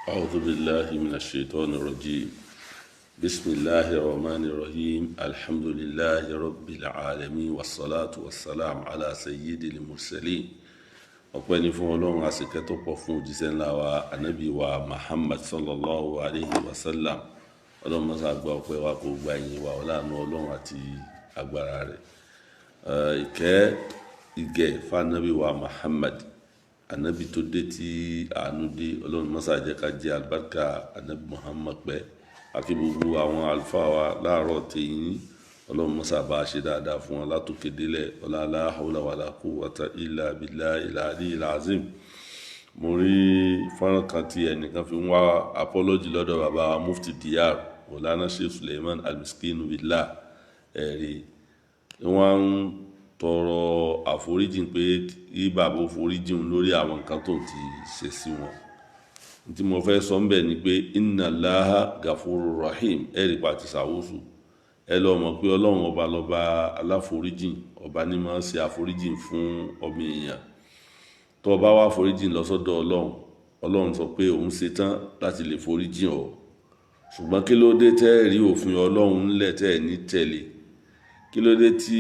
أعوذ بالله من الشيطان الرجيم. بسم الله الرحمن الرحيم. الحمد لله رب العالمين، والصلاة والسلام على سيد المرسلين. Ọpẹ́ ni fún Ọlọ́run, àsìkẹ́ tó pọ̀ fún òjíṣẹ́ ńlá wa, Anabi wa Muhammad sallallahu alayhi wa sallam. Ọlọ́run mọ́sá gba ọpẹ́ wa, kó gba ìyìn wa, ọláàánú Ọlọ́run àti agbára rẹ̀. Ìkẹ́ ìgẹ̀ fún wa Muhammad, Anabi tó dé tí àánú dé. Ọlọ́run mọ́sá jẹ́ ká jẹ́ alibarika Anabi Muhammad pẹ́. Àti gbogbo àwọn àlùfáà wa láàárọ̀ tẹ̀yìn, Ọlọ́run mọ́sá bá a ṣe dáadáa fún wọn látòkè délẹ̀. Ọlá la hawla wala quwwata illa billahi al-aliyyil azim. Mo rí fọ́nrán kan tí ẹnìkan fi ń wá apology lọ́dọ̀ bàbá wa Mufti Diyar Mawlana Sheikh Suleiman Al-Miskinu Billah. Ẹ̀rí wọ́n ń tọrọ àforíjìn pé kí bàbá ó foríjìn lórí àwọn nǹkan tó ti ṣe sí wọn. Tí mo fẹ́ sọ ń bẹ̀ ni pé inna Allaha gafurur rahim. Ẹ̀rí pa ti sàwósù, ẹ lọ mọ̀ pé Ọlọ́run ọba lọ́ba aláforíjìn, ọba ní máa ń ṣe àforíjìn fún ọmọ èèyàn. Tó bá wá foríjìn lọ sọ́dọ̀ Ọlọ́run, Ọlọ́run sọ pé òun ṣetán láti lè foríjìn ọ. Ṣùgbọ́n kí ló dé tẹ́ rí òfin Ọlọ́run ńlẹ̀ tẹ́ ẹ̀ ní tẹ̀lé? Kí ló dé tí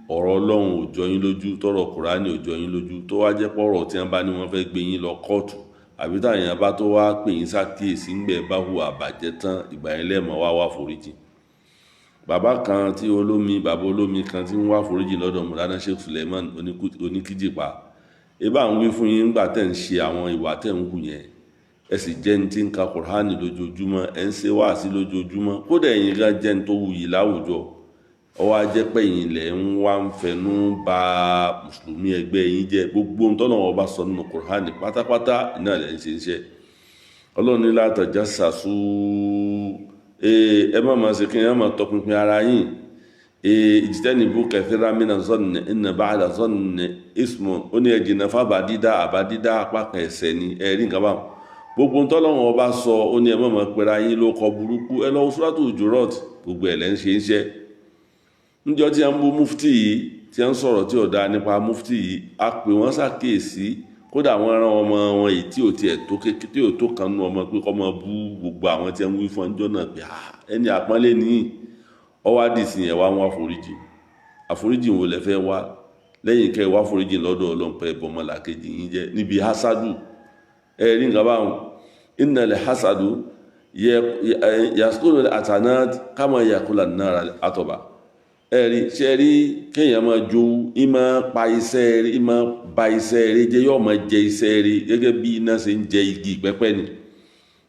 ọ̀rọ̀ Ọlọ́run ò jọ yín lójú, tọ̀rọ̀ Kùránì ò jọ yín lójú, tó wá jẹ́ pọ̀rọ̀ tí wọ́n bá ní wọ́n fẹ́ gbé yín lọ kóòtù, àbí táwọn èèyàn bá tó wá pè yín sákìyèsí ńgbẹ́ bá hùwà bàjẹ́ tán, ìgbà yẹn lẹ́ẹ̀mọ́ wá wá foríjìn? Bàbá kan tí olómi, bàbá olómi kan tí ń wá foríjìn lọ́dọ̀ Mawlana Sheikh Suleiman Oníkíjìpá. Ebá ń wí fún yín ńgbà tẹ̀ ń ṣe àwọn ìwà tẹ̀ ń hù yẹn, ẹ sì jẹ́ ní tí ń ka Kùránì lójoojúmọ́, ẹ ń ṣe wáàsí lójoojúmọ́, kódà ẹ̀yin gan jẹ́ ní tó wuyì láwùjọ. Ọwọ́ ajẹ́ pé ẹ̀yin lẹ̀ ń wá ń fẹnu ba mùsùlùmí ẹgbẹ́ yín jẹ́. Gbogbo ohun tọ́lọ́run ọba sọ nínú Kùránì pátápátá iná lẹ̀ ń ṣe iṣẹ́. Ọlọ́run ní la tajassasu, ẹ má máa ṣe kí ẹ má tọpinpin ara yín. Ijtanibu kathira mina zanni inna ba'da zanni ismun. Ó ní ẹ jìnnà fábà dídá, àbá dídá apá kan ẹ̀ṣẹ̀ ni. Ẹ rí nǹkan báwọn, gbogbo ohun tọ́lọ́run ọba sọ, ó ní ẹ má máa pera yín ló kọ burúkú. Ẹ lọ́wọ́ Suratu Hujurat, gbogbo ẹ̀ lẹ́ ń ṣe iṣẹ́. Níjọ́ tí a ń bú mufti yìí, tí a ń sọ̀rọ̀ tí ò dáa nípa mufti yìí, a pè wọ́n ṣàkíyèsí. Kódà wọ́n rán ọmọ wọn èyí tí ò tiẹ̀ tó kékeré, tí ò tó kan nú ọmọ, pé kọ́ máa bú gbogbo àwọn tí a ń wí fún ọjọ́ náà pé ẹni àpọ́nlé nìyí. Ọwọ́ àdìsí yẹn wá wọ́n àforíjì. Àforíjì wo lẹ fẹ́ wá lẹ́yìn kẹ́ wá foríjì lọ́dọ̀ Ọlọ́run pé bọ́mọlàkejì yín jẹ́ níbi hasadu? Ẹ rí nǹkan báwọn. Innal hasadu yasukunu atanat kama yakula nara atọba. Ẹ̀rí ṣe rí kéèyàn máa jowú, ìmọ̀ pa iṣẹ́ rí, ìmọ̀ ba iṣẹ́ rí jẹ́, yóò máa jẹ iṣẹ́ rí gẹ́gẹ́ bí iná ṣe ń jẹ igi pẹ́pẹ́ ni.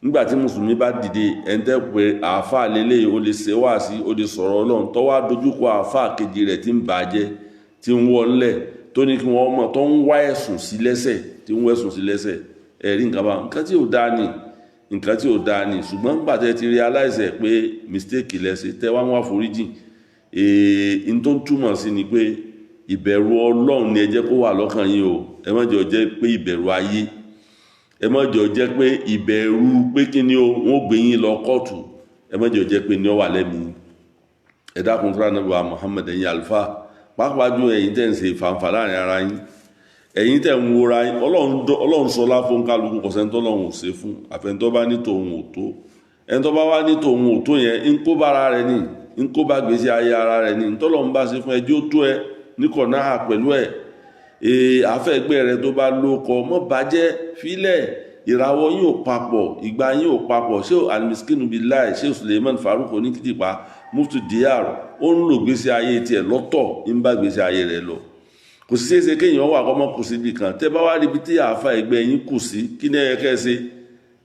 Nígbà tí mùsùlùmí bá dìde, ẹ̀ńtẹ́ pé àáfàá lélẹ́yìí, ó lè ṣe wáàsí, ó lè sọ̀rọ̀ Ọlọ́run, tó wá dojúkọ àáfàá kejì rẹ̀ tí ń bàjẹ́, tí ń wọ́ ńlẹ̀, tó ní kí wọ́n mọ̀, tó ń wá ẹ̀sùn sí lẹ́sẹ̀, tí ń wá ẹ̀sùn sí lẹ́sẹ̀. Ẹ̀rí nǹkan bá nǹkan tí ò dáa ni, nǹkan tí ò dáa ni. Ṣùgbọ́n nígbà tẹ́ ti realize pé mistake lẹ́sẹ̀, tẹ́ wá ń wá foríjìn, èè n tó ń túmọ̀ sí ni pé ìbẹ̀rù Ọlọ́run ni ẹ jẹ́ kó wà lọ́kàn yín o. Ẹ má jẹ́ ó jẹ́ pé ìbẹ̀rù ayé, ẹ má jẹ́ ó jẹ́ pé ìbẹ̀rù pé kí ni o, wọ́n gbé yín lọ kóòtù. Ẹ má jẹ́ ó jẹ́ pé ní ó wà lẹ́mìí. Ẹ dákun tó ránà bá Muhammad. Ẹ̀yin àlùfáà, pàápàá jù ẹ̀yin tẹ̀ ń ṣe ìfàǹfà láàrin ara yín, ẹ̀yin tẹ̀ ń wora yín, Ọlọ́run sọlá fún kálukú. Kọ̀sẹ́ńtọ́ Ọlọ́run ò ṣe fún àfẹ́ńtọ́ bá ní tòun ò tó. Ẹni tó bá wá ní tòun ò tó yẹn, ń kó bára rẹ̀ ní, ń kó bá gbèsè ayé ara rẹ̀ ní. Ntọ́lọ́run bá ṣe fún ẹjọ́ tó ẹ níkọ̀ náà pẹ̀lú ẹ̀. Àfẹ́gbẹ́ rẹ tó bá lóko mọ́ bàjẹ́, fílẹ̀. Ìràwọ̀ yín ò papọ̀, ìgbà yín ò papọ̀. Ṣé Al-Miskinu Billahi, ṣé Suleiman Farouk Oníkìtìpá, Mufti Diyar, ó ń lò gbèsè ayé tiẹ̀ lọ́tọ̀, ń bá gbèsè ayé rẹ̀ lọ. Kò sí ṣeéṣe kéèyàn wà kọ́mọ́ kù síbi kan. Tẹ́ bá wá ríbi tí àáfà ẹgbẹ́ yín kù sí, kí ni ẹ kẹ́ ṣe?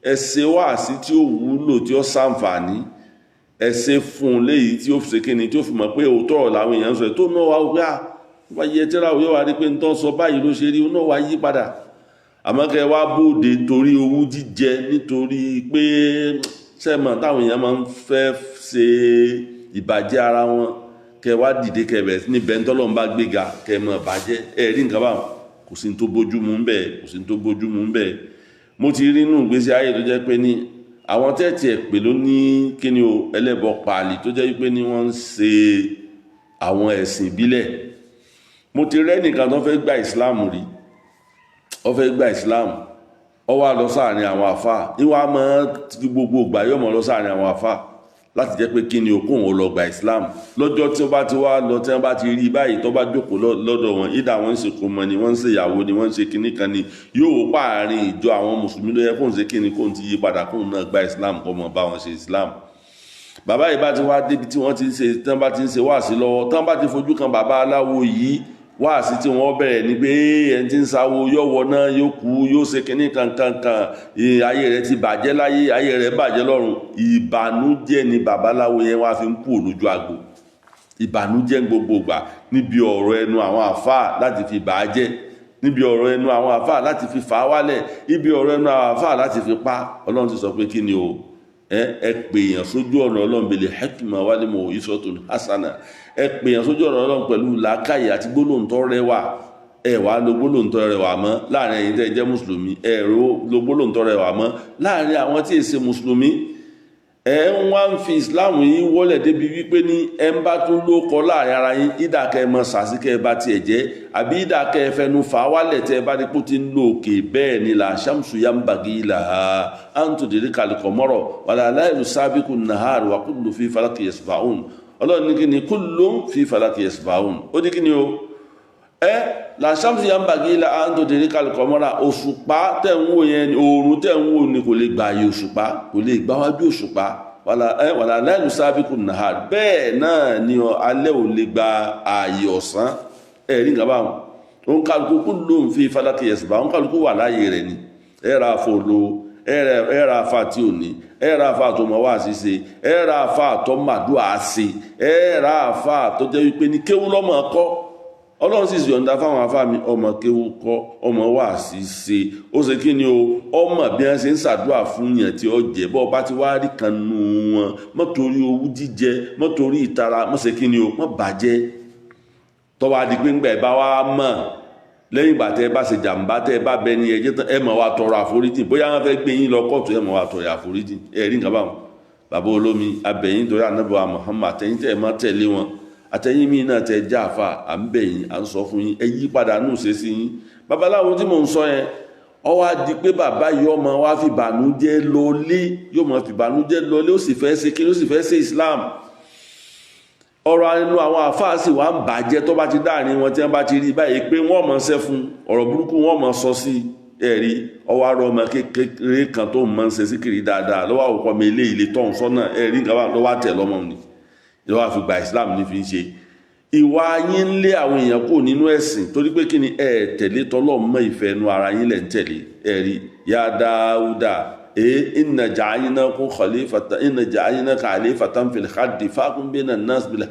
Ẹ ṣe wáàsí tí ó wúlò, tí ó ṣàǹfààní. Ẹ ṣe fún un léyìí tí ó fi ṣe kíni, tí ó fi mọ̀ pé òótọ́ ọ̀rọ̀ làwọn èèyàn ń sọ, tó náà wá wípé à wá yẹ tíra òye wá rí pé nǹkan sọ báyìí ló ṣe rí, náà wá yí padà. Àmọ́ kẹ́ wá bóde torí owú jíjẹ, nítorí pé sẹ́mọ̀ táwọn èèyàn máa ń fẹ́ ṣe ìbàjẹ́ ara wọn, kẹ́ wá dìde, kẹ́ bẹ̀rẹ̀ sí ní bẹ́ńtọ́lọ́n bá gbéga, kẹ́ mọ̀ bàjẹ́. Ẹ rí nǹkan báwọn, kò sí ní tó bójú mu ń bẹ̀, kò sí ní tó bójú mu ń bẹ̀. Mo ti rí inú ìgbésí ayé tó jẹ́ pé ní àwọn tẹ́ẹ̀tì ẹ̀ pè ló ní kíni o, ẹlẹ́bọ pààlì, tó jẹ́ wípé ní wọ́n ń ṣe àwọn ẹ̀sìn ìbílẹ̀. Mo ti rẹ́ nìkan tó fẹ́ gba Islam rí, ó fẹ́ gba Islam. Ó wá lọ sáàrin àwọn àfa, ìwà máa fi gbogbo ìgbà yóò mọ̀ lọ sáàrin àwọn àfa láti jẹ́ pé kí ni o, kóun ó lọ gba Islam. Lọ́jọ́ tí ó bá ti wá lọ, tí wọ́n bá ti rí báyìí, tó bá jókòó lọ́dọ̀ wọn, ìdá wọn ń ṣe kómọ ni, wọ́n ń ṣe ìyàwó ni, wọ́n ń ṣe kinní kan ni, yóò wò páàrin ìjọ àwọn mùsùlùmí ló yẹ kóun ṣe kinní, kóun ti yí padà, kóun náà gba Islam, kó mọ bá wọn ṣe Islam. Bàbá yìí bá ti wá débi tí wọ́n ti ń ṣe, tí wọ́n bá ti ń ṣe wáàsí lọ́wọ́, tí wọ́n bá ti fojú kan bàbá aláwo yìí, wáàsí tí wọ́n bẹ̀rẹ̀ ni pé ẹni tí ń sáwo yóò wọ náà, yóò kú, yóò ṣe kínní kankankan, ayé rẹ̀ ti bàjẹ́ láyé, ayé rẹ̀ bàjẹ́ lọ́run. Ìbànújẹ́ ni babaláwo yẹn wá fi ń kú lójú agbo. Ìbànújẹ́ gbogbo ìgbà níbi ọ̀rọ̀ ẹnu àwọn àfáà láti fi bà á jẹ́, níbi ọ̀rọ̀ ẹnu àwọn àfáà láti fi fà á wálẹ̀, níbi ọ̀rọ̀ ẹnu àwọn àfáà láti fi pa. Ọlọ́run ti sọ pé kí ni o, ẹ pè èèyàn sójú ọ̀nà Ọlọ́run bil hikma wal mau'izatul hasana. Ẹ pè èèyàn sójú ọ̀nà Ọlọ́run pẹ̀lú làákàyè àti gbólóhùn tó rẹwà. Ẹ wàá lo gbólóhùn tó rẹwà mọ́ láàrin ẹ̀yin tẹ́ ẹ jẹ́ mùsùlùmí, ẹ lo gbólóhùn tó rẹwà mọ́ láàrin àwọn tí ì ṣe mùsùlùmí. Ẹ ń wá ń fi Islam yín wọlé débi wípé ní ẹ ń bá tún ló kọ láàrin ara yín, ìdàkẹ́ mọ sàṣìkẹ́ bá tiẹ̀ jẹ́, àbí ìdàkẹ́ fẹnu fà wálẹ̀ tẹ́ ẹ bá dípò tí ń lo òkè. Bẹ́ẹ̀ ni la shamsu yambagi laha an tudrika al-qamara wala laylu sabiqu an-nahar wa kullu fi falaki yasbahun. Ọlọ́run ní kí ni? Kullun fi falaki yasbahun. Ó ní kí ni o? Ẹ la shamsu yambagi laha an tudrika al-qamara. Òṣùpá tẹ̀ ń wò yẹn, oòrùn tẹ̀ ń wò ni kò lè gbà ààyè òṣùpá, kò lè gbáwájú òṣùpá. Wàlà láìlú sábìkù nahar. Bẹ́ẹ̀ náà ni alẹ́ ò lè gba ààyè ọ̀sán. Ẹ rí nǹkan báwọn, òun kálukú kullun fi falaki yasbahun, òun kálukú wà láàyè rẹ̀ ni. Ẹ ra àfọlò, ẹ ra afa tí ò ní, ẹ ra afa tó mọ wá ṣíṣe, ẹ ra afa tó màdúrà ṣe, ẹ ra afa tó jẹ́ wípé ní kéwú lọ́mọ kọ́. Ọlọ́run sì yọ̀ǹda fáwọn afá mi, ọmọ kéwú kọ́, ọmọ wá sí ṣe, ó ṣe kí ni o, ọmọ bí wọ́n ṣe ń ṣàdúrà fún yàn tí ó jẹ́. Bọ́ bá ti wá rí kan nù wọn, mọ́ torí owú jíjẹ, mọ́ torí ìtara, mọ́ ṣe kí ni o, mọ́ bàjẹ́. Tọ́wọ́ adi pé ńgbà ẹ bá wá mọ̀, lẹ́yìn ìgbà tẹ́ ẹ bá ṣe jàǹbá, tẹ́ ẹ bá bẹ ní ẹjẹ́ tán, ẹ mọ̀ wá tọrọ àforíjì. Bóyá wọ́n fẹ́ gbé yín lọ kóòtù, ẹ mọ̀ wá tọrọ àforíjì. Ẹ rí nǹkan báwọn. Bàbá olómi abẹ̀yìn torí ànábì wa Muhammad, àtẹ̀yìn tẹ́ ẹ má tẹ̀lé wọn, àtẹ̀yìn míì náà tẹ́ já àfa, à ń bẹ̀ yín, à ń sọ fún yín, ẹ yí padà nù ṣe sí yín. Babaláwo tí mò ń sọ yẹn, ó wá di pé bàbá yìí ọmọ wa fi bànújẹ́ lọlé, yóò mọ fi bànújẹ́ lọlé. Ó sì fẹ́ ṣe kí, ó sì fẹ́ ṣe Islam. Ọ̀rọ̀ ẹnu àwọn àfáà sì wá ń bàjẹ́. Tó bá ti dáàrin wọn, tí wọ́n bá ti rí báyìí pé wọ́n mọ̀ ṣẹ́ fún ọ̀rọ̀ burúkú, wọ́n mọ̀ sọ sí ẹ̀rí. Ọwọ́ arọ ọmọ kékeré kan tó mọ̀ ń ṣe síkìrì dáadáa lọ́wọ́ àwòkọ́ mi ilé ilé tọ́hún sọ́nà. Ẹ̀rí nǹkan bá lọ́wọ́ àtẹ̀ lọ́mọ ni lọ́wọ́ àfi gba Islam ní fi ń ṣe. Ìwà yín ń lé àwọn èèyàn kúrò nínú ẹ̀sìn, torí pé kí ni? Ẹ tẹ̀lé tọ́lọ́mọ, ìfẹ́ ẹnu ara yín lẹ̀ ń tẹ̀lé. Ẹ̀rí ya Dáúdà inna ja'alnakum khalifatan, inna ja'alnaka khalifatan fil ardi fahkum bayna an-nas bil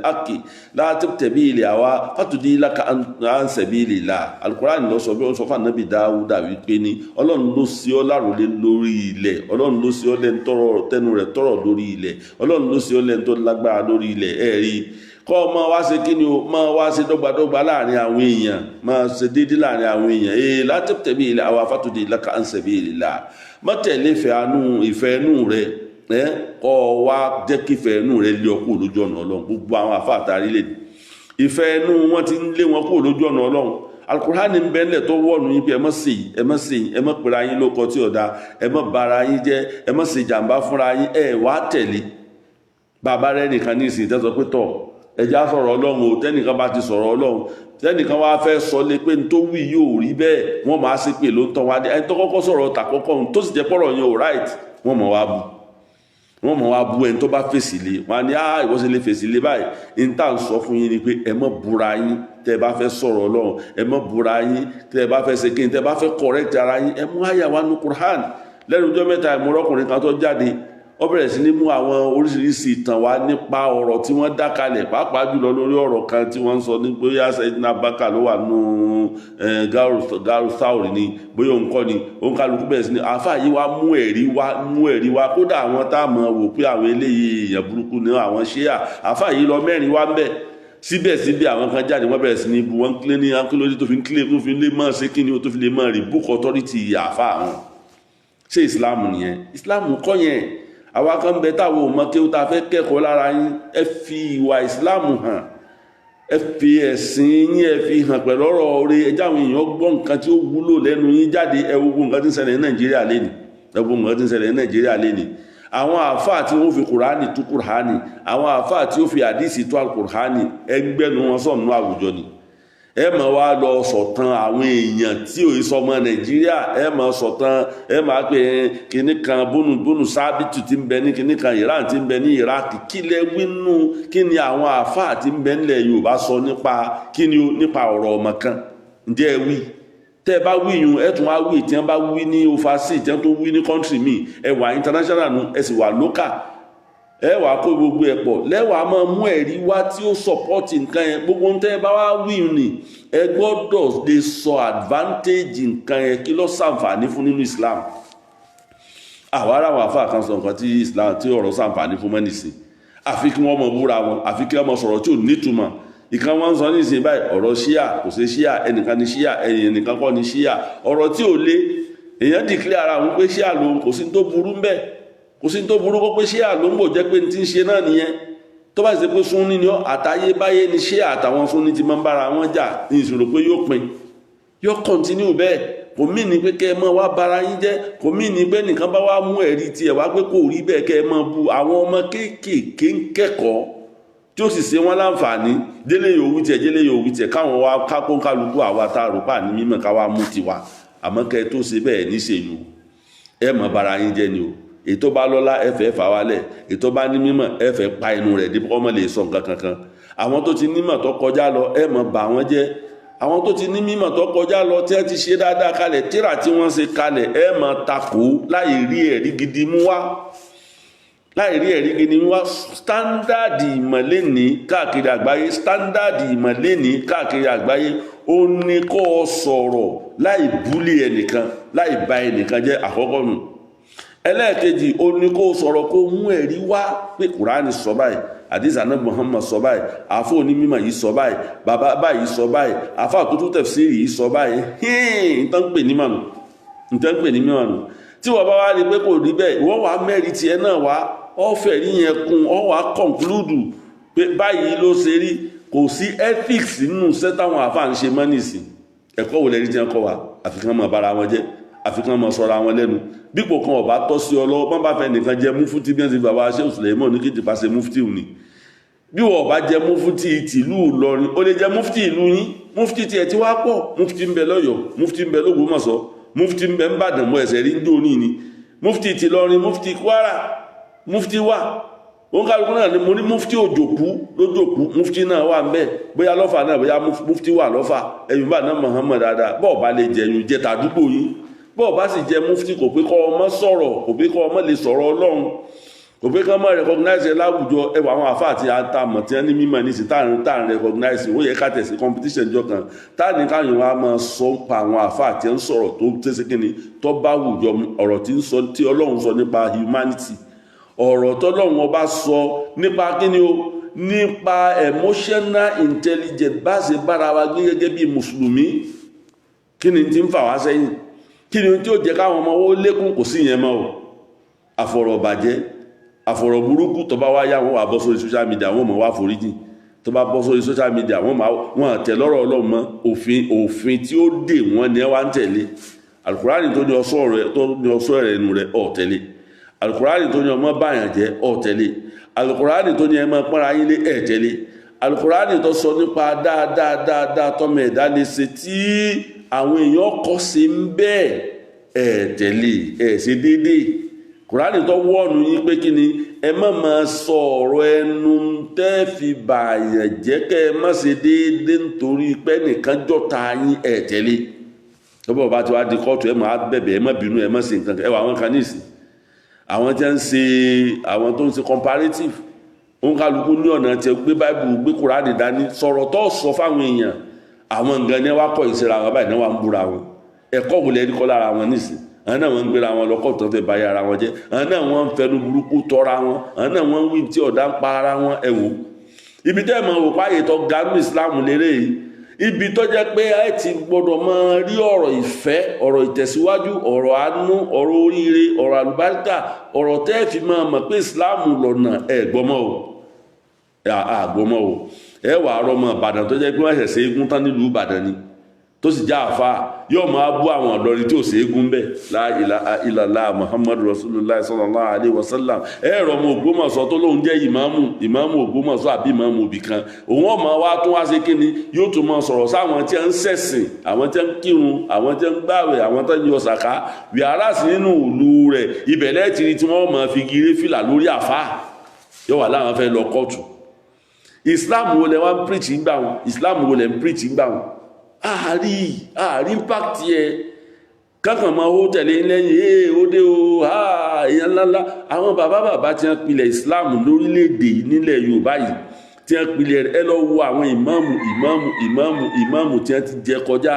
haqqi la tattabi'il hawa fatudillaka an sabilillah. Alukur'an ló sọ bí wọ́n sọ fún anabi Dáúdà wípé ní Ọlọ́run ló sí ọ láròlé lórí ilẹ̀, Ọlọ́run ló sí ọ lẹ́nu tọrọ tẹnu rẹ̀ tọrọ lórí ilẹ̀, Ọlọ́run ló sí ọ lẹ́nu tó lágbára lórí ilẹ̀. Ẹ̀rí kọ́ ọ máa wá ṣe kí ni o, máa wá ṣe dọ́gbadọ́gba láàrin àwọn èèyàn, máa ṣe déédéé láàrin àwọn èèyàn. La tattabi'il hawa fatudillaka an sabilillah. Má tẹ̀lé ìfẹ́ inú rẹ, ẹ kọ́ ọ wá jẹ́ kí ìfẹ́ inú rẹ lé ọ kúrò lójú ọ̀nà Ọlọ́run. Gbogbo àwọn àfáàtàrí lè ìfẹ́ inú wọn ti ń lé wọn kúrò lójú ọ̀nà Ọlọ́run. Alukur'ani ń bẹ ńlẹ̀ tó wọ̀nù yín pé ẹ má ṣe yìí, ẹ má ṣe yìí, ẹ má pera yín lóko tí ò dáa, ẹ má bara yín jẹ́, ẹ má ṣe jàǹbá fúnra yín. Ẹ wá tẹ̀lé bàbá rẹ nìkan ní ìsìn tẹ́sọ pé tọ̀ ẹja sọ̀rọ̀ Ọlọ́run o. Tẹ́nìkan bá ti sọ̀rọ̀ Ọlọ́run, tẹ́nìkan wá fẹ́ sọ lé pé n tó wí yóò rí bẹ́ẹ̀, wọ́n máa ṣe pé ló ń tán wá dé. Ẹni tó kọ́kọ́ sọ̀rọ̀ tàkọ́kọ́ ohun tó sì jẹ́ pọ̀rọ̀ yẹn ò right, wọ́n mọ̀ wá bu, wọ́n mọ̀ wá bu ẹni tó bá fèsì lé wọn á ní á ìwọ ṣe lè fèsì lé báyìí. N tá à ń sọ fún yín ni pé ẹ má búra yín tẹ́ ẹ bá fẹ́ sọ̀rọ̀ Ọlọ́run, ẹ má búra yín tẹ́ ẹ bá fẹ́ ṣe kíni, tẹ́ ẹ bá fẹ́ correct ara yín, ẹ mú àyà wa nu Qur'an. Lẹ́nu ọjọ́ mẹ́ta, ìmúrọ́kùnrin kan tó jáde, ó bẹ̀rẹ̀ sí ní mú àwọn oríṣiríṣi ìtàn wá nípa ọ̀rọ̀ tí wọ́n dá kalẹ̀, pàápàá jùlọ lórí ọ̀rọ̀ kan tí wọ́n ń sọ ní bóyá Sayyidina Abubakar ló wà nù Garu Sauri ni, bóyá òun kọ́ ni. Òun kálukú bẹ̀rẹ̀ sí ní àáfàá yìí wá mú ẹ̀rí wá, mú ẹ̀rí wá. Kódà àwọn tá a mọ̀ wò pé àwọn eléyìí èèyàn burúkú ni àwọn ṣíà, àáfàá yìí lọ mẹ́rin wá ń bẹ̀. Síbẹ̀síbẹ̀, àwọn kan jáde, wọ́n bẹ̀rẹ̀ sí ní bu wọ́n kílé ní akílódé tó fi ń kílé, tó fi lè máa ṣe kí ni o, tó fi lè máa rí book authority àáfàá àwọn. Ṣé Islam nìyẹn? Islam kọ́ yẹn. Àwa kan bẹ táwọn ò mọ kí ó ta fẹ́ kẹ́kọ̀ọ́ lára yín. Ẹ fi ìwà Islam hàn. Ẹ fi ẹ̀sìn yín, ẹ fi hàn pẹ̀lú ọ̀rọ̀ orí. Ẹ jáwọn èèyàn gbọ́ nǹkan tí ó wúlò lẹ́nu yín jáde. Ẹ wo nǹkan tí ń ṣẹlẹ̀ ní Nàìjíríà lénìí. Ẹ wo nǹkan tí ń ṣẹlẹ̀ ní Nàìjíríà lénìí. Àwọn àáfàá tí wọ́n fi Kùránì tú Kùránì, àwọn àáfàá tí ó fi àdísì tú Kùránì, ẹgbẹ́nu wọn sọ̀nù àwùjọ ni. Ẹ máa wá lọ sọ̀tàn àwọn èèyàn tí ò sọmọ Nàìjíríà. Ẹ máa sọ̀tàn, ẹ máa pè é kinní kan bónú sábìtù tí ń bẹ ní kinní kan Iran, tí ń bẹ ní Iraq. Kí lẹ wínú? Kí ni àwọn àáfàá tí ń bẹ nílẹ̀ Yorùbá sọ nípa kí ni, nípa ọ̀rọ̀ ọmọ kan? Ǹjẹ́ ẹ wí? Tẹ́ ẹ bá wí yun, ẹ tún wá wí tí wọ́n bá wí ní overseas, tí wọ́n tó wí ní country míì. Ẹ wà international nu, ẹ sì wà local. Ẹ wàá kó gbogbo ẹ pọ̀, lẹ́wàá máa mú ẹ̀rí wá tí ó support nǹkan yẹn. Gbogbo tẹ́ ẹ bá wá wí ni, ẹ gbọ́dọ̀ lè sọ advantage nǹkan yẹn, kí ló ṣàǹfààní fún nínú Islam. Àwa ará àwọn àfáà kan sọ nǹkan tí Islam, tí ọ̀rọ̀ ṣàǹfààní fún mẹ́nìsìn, àfi kí wọ́n mọ búra wọn, àfi kí wọ́n mọ sọ̀rọ̀ tí ò nítumọ̀. Ìkan wọn sọ ní ìsìn báyìí, ọ̀rọ̀ ṣíà, kò sí ṣíà, ẹnìkan ní ṣíà, ẹnìkan kọ́ ní ṣíà. Ọ̀rọ̀ tí ò lé, èèyàn declare ara òun pé ṣíà lòun, kò sí tó burú ń bẹ́ẹ̀, kò sí tó burú kó pé ṣíà ló ń bò, jẹ́ pé ní ti ń ṣe náà nìyẹn. Tó bá ṣe pé Súnní ni ọ́, àtayébáyé ni ṣíà àtàwọn Súnní ti máa ń bára wọn jà ní ìṣòro pé yóò pin, yóò continue bẹ́ẹ̀. Kò mí ní pé kẹ́ ẹ mọ́ wá bara yín jẹ́. Kò mí ní pé nìkan bá wá mú ẹ̀rí tiẹ̀ wá pé kò rí bẹ́ẹ̀, kẹ́ ẹ mọ́ bu. Àwọn ọmọ kéékèèké ń kẹ́kọ̀ọ́ tí ó sì ṣe wọ́n láǹfààní. Délé yòówù tiẹ̀, délé yòówù tiẹ̀, káwọn wá kákó kálukú. Àwa tá a rò pa ní mímọ̀, ká wá mú tiwa. Àmọ́ kẹ́ ẹ tó ṣe bẹ́ẹ̀ níṣèlú, ẹ mọ̀ bara yín jẹ́ ni o. Ètò bá lọ́lá, ẹ fẹ́ fà wálẹ̀. Ètò bá ní mímọ̀, ẹ fẹ́ pa inú rẹ̀ dípò ọmọ lè sọ nǹkan kankan. Àwọn tó ti nímọ̀ tó kọjá lọ, ẹ mọ̀ bà wọ́n jẹ́. Àwọn tó ti ní mímọ̀ tó kọjá lọ, tí wọ́n ti ṣe dáadáa kalẹ̀, tíra tí wọ́n ṣe kalẹ̀, ẹ mọ̀ takò láì rí ẹ̀rí gidi mú wá, láì rí ẹ̀rí gidi mú wá. Standard ìmọ̀lẹ́ni káàkiri àgbáyé, standard ìmọ̀lẹ́ni káàkiri àgbáyé, ó ní kó o sọ̀rọ̀ láì bully ẹnìkan, láì bà ẹnìkan jẹ́. Àkọ́kọ́ nù. Ẹlẹ́ẹ̀kejì, ó ní kó sọ̀rọ̀, kó mú ẹ̀rí wá pé Kùránì sọ báyìí, àdìsá náà Muhammad sọ báyìí, àfọ onímọ̀ yìí sọ báyìí, bàbá báyìí sọ báyìí, àfọ àtúntò tafsiri yìí sọ báyìí. Hín, nǹkan pè ní mànù, nǹkan pè ní mànù. Tí wọ́n bá wá rí pé kò rí bẹ́ẹ̀, wọ́n wá mẹ́rin tiẹ̀ náà wá, ọ̀fẹ́ rí yẹn kún, ọ̀ wá conclude pé báyìí ló ṣe rí. Kò sí ethics nínú iṣẹ́ táwọn àfa ń ṣe mọ́ nìsín. Ẹ̀kọ́ wo lẹ́rí tí wọ́n kọ́ wa? Àfikún mọ̀ bára wọn jẹ́, àfikún mọ̀ sọ́ra wọn lẹ́nu. Bípò kan ọ̀bá tọ́ sí ọ lọ́wọ́, bọ́n bá fẹ́ nìkan jẹ múfútí, bí wọ́n ti bàbá ṣé Sùlẹ̀mọ́ ní kí tìpa ṣe múfútí òní. Bí wọ́n bá jẹ múfútí tìlú Ìlọrin, ó lè jẹ múfútí ìlú yín. Múfútí tiẹ̀ tí wàá pọ̀. Múfútí ń bẹ lọ́yọ̀ọ́, múfútí ń bẹ lÓgbómọ̀ṣọ́, múfútí ń bẹ ń Bàdàn, mọ́ ẹ̀sẹ̀ rí ń dóní ni múfútí ti Ìlọrin, múfútí Kwara, múfútí wà. Òun kálukú náà ni mo ní múfútí òjòkú lójòkú, múfútí náà wà ń bẹ, bóyá lọ́fà náà, bóyá múfútí wà lọ́fà. Ẹ̀yìn bá náà Muhammad dáadáa. Bọ́ọ̀ bá lè jẹyún, jẹ tàdúgbò yín. Bọ́ọ̀ bá sì jẹ múfútí, kò pé kọ́ ọmọ sọ̀rọ̀, kò pé kọ́ ọmọ lè sọ̀rọ̀ Ọlọ́run, kò pé kọ́ ọmọ recognize ẹ láwùjọ. Ẹwà àwọn àfáà àti àtàmọ̀ tí wọ́n ní mímọ̀ ní sí táà ń recognize. Ó yẹ ká tẹ̀sí competition jọ kan táà ní káyọ̀ wa máa sọ ń pa àwọn àfáà tí ń sọ̀rọ̀ tó tẹ́sí kíni tó bá wùjọ, ọ̀rọ̀ tí ń sọ, tí Ọlọ́run sọ nípa humanity, ọ̀rọ̀ tọ́lọ́run ọba sọ nípa kíni o, nípa emotional intelligence, bá ṣe bára wa gbé gẹ́gẹ́ bí mùsùlùmí. Kí ni tí ń fà wá sẹ́yìn? Kí ni tí ó jẹ́ káwọn ọmọ owó lékún? Kò sí ìyẹn mọ́ o. Àfọ̀rọ̀bàjẹ́, àfọ̀rọ̀ burúkú, tó bá wá yá, wọn wà bọ́ sórí social media, wọn mọ̀ wá foríjì. Tó bá bọ́ sórí social media, wọn máa wọn tẹ̀ lọ́rọ̀ Ọlọ́run mọ́. Òfin tí ó dè wọ́n ni ẹ wá ń tẹ̀lé. Alukurani tó ní ọsọ rẹ, tó ní ọsọ rẹ ẹnu rẹ, ọ̀ tẹ̀lé. Alukurani tó ní ọmọ báyàn jẹ́, ọ̀ tẹ̀lé. Alukurani tó ní ẹ máa pọ́nra yín lé, ẹ̀ tẹ̀lé. Alukurani tó sọ nípa dáadáa dáadáa tọ́mọ ẹ̀dá lè ṣe tí àwọn èèyàn kọ́ sí ń bẹ́ẹ̀, ẹ̀ tẹ̀lé, ẹ̀ ṣe déédéé. Kùránì tó wọ́ọ̀nù yín pé kí ni, ẹ má máa sọ ọ̀rọ̀ ẹnu tẹ́ fi bàyàn jẹ́, kẹ́ ẹ má ṣe déédéé nítorí pé nìkan jọ̀ta yín, ẹ̀ tẹ̀lé. Tọ́bọ̀ bá ti wá di kóòtù, ẹ máa bẹ̀bẹ̀, ẹ má bínú, ẹ má ṣe nǹkan. Ẹ wà àwọn kan ní ìsìn, àwọn tí ń ṣe, àwọn tó ń ṣe comparative, òun kálukú ní ọ̀nà tí gbé báìbù, gbé Kùránì dání, sọ̀rọ̀ tó sọ fáwọn èèyàn. Àwọn nǹkan ní wá kọ́ ìṣera wọn báyìí ní wọ́n ń búra wọn. Ẹ̀kọ́ wò lẹ́rí kọ́ lára wọn nísìn? Àwọn náà wọ́n ń gbéra wọn lọ́kọ̀ tó fẹ́ báyà ara wọn jẹ́. Àwọn náà wọ́n ń fẹnu burúkú tọ́ra wọn. Àwọn náà wọ́n ń wí tí ọ̀dà ń pa ara wọn. Ẹ wò ibi tẹ́ ẹ̀ mọ̀ wò páyé tó ga ní Islam lérè yìí, ibi tó jẹ́ pé ẹ ti gbọ́dọ̀ máa rí ọ̀rọ̀ ìfẹ́, ọ̀rọ̀ ìtẹ̀síwájú, ọ̀rọ̀ àánú, ọ̀rọ̀ oríire, ọ̀rọ̀ àlùbáríkà, ọ̀rọ̀ tẹ́ ẹ fi máa mọ̀ pé Islam lọ́nà. Ẹ̀ gbọ́mọ́ o, àgbọ́mọ́ o. Ẹ wà á rọmọ Ìbàdàn tó jẹ́ pé wọ́n ṣẹ̀ṣẹ̀ eégún tán nílùú Ìbàdàn ni, tó sì já àfa, yóò máa bú àwọn Ìlọrin tí ò sí eégún bẹ́ẹ̀. La ilaha illallah Muhammadu Rasulullah sallallahu alaihi wasallam. Ẹ rọ ọmọ Ògbómọ̀ṣọ́ tó lóun jẹ́ ìmáàmù, ìmáàmù Ògbómọ̀ṣọ́ àbí ìmáàmù òbí kan, òun ọmọ wa tún wá sí kíni, yóò tún máa sọ̀rọ̀ sáwọn tí ń ṣẹ̀sìn, àwọn tí ń kírun, àwọn tí ń gbàwẹ̀, àwọn tí ń yọ sàká. Wíárà sí nínú ìlú rẹ̀, ibẹ̀lẹ̀ tìrì tí wọ́n máa fi gíré fìlà lórí àfa, yóò wà láwọn fẹ́ lọ kóòtù. Islam wo lẹ wá ń preach ń gbà wọn? Islam wo lẹ ń preach ń gbà wọn? Ààrí impact yẹ kankan máa ó tẹ̀lé lẹ́yìn. Ee, ó dé o, ha, èèyàn ńláńlá. Àwọn bàbá bàbá tí wọ́n pilẹ̀ Islam lórílẹ̀‐èdè yìí, nílẹ̀ Yorùbá yìí, tí wọ́n pilẹ̀ rẹ̀, ẹ lọ wo àwọn ìmáàmù, ìmáàmù, ìmáàmù, ìmáàmù tí wọ́n ti jẹ kọjá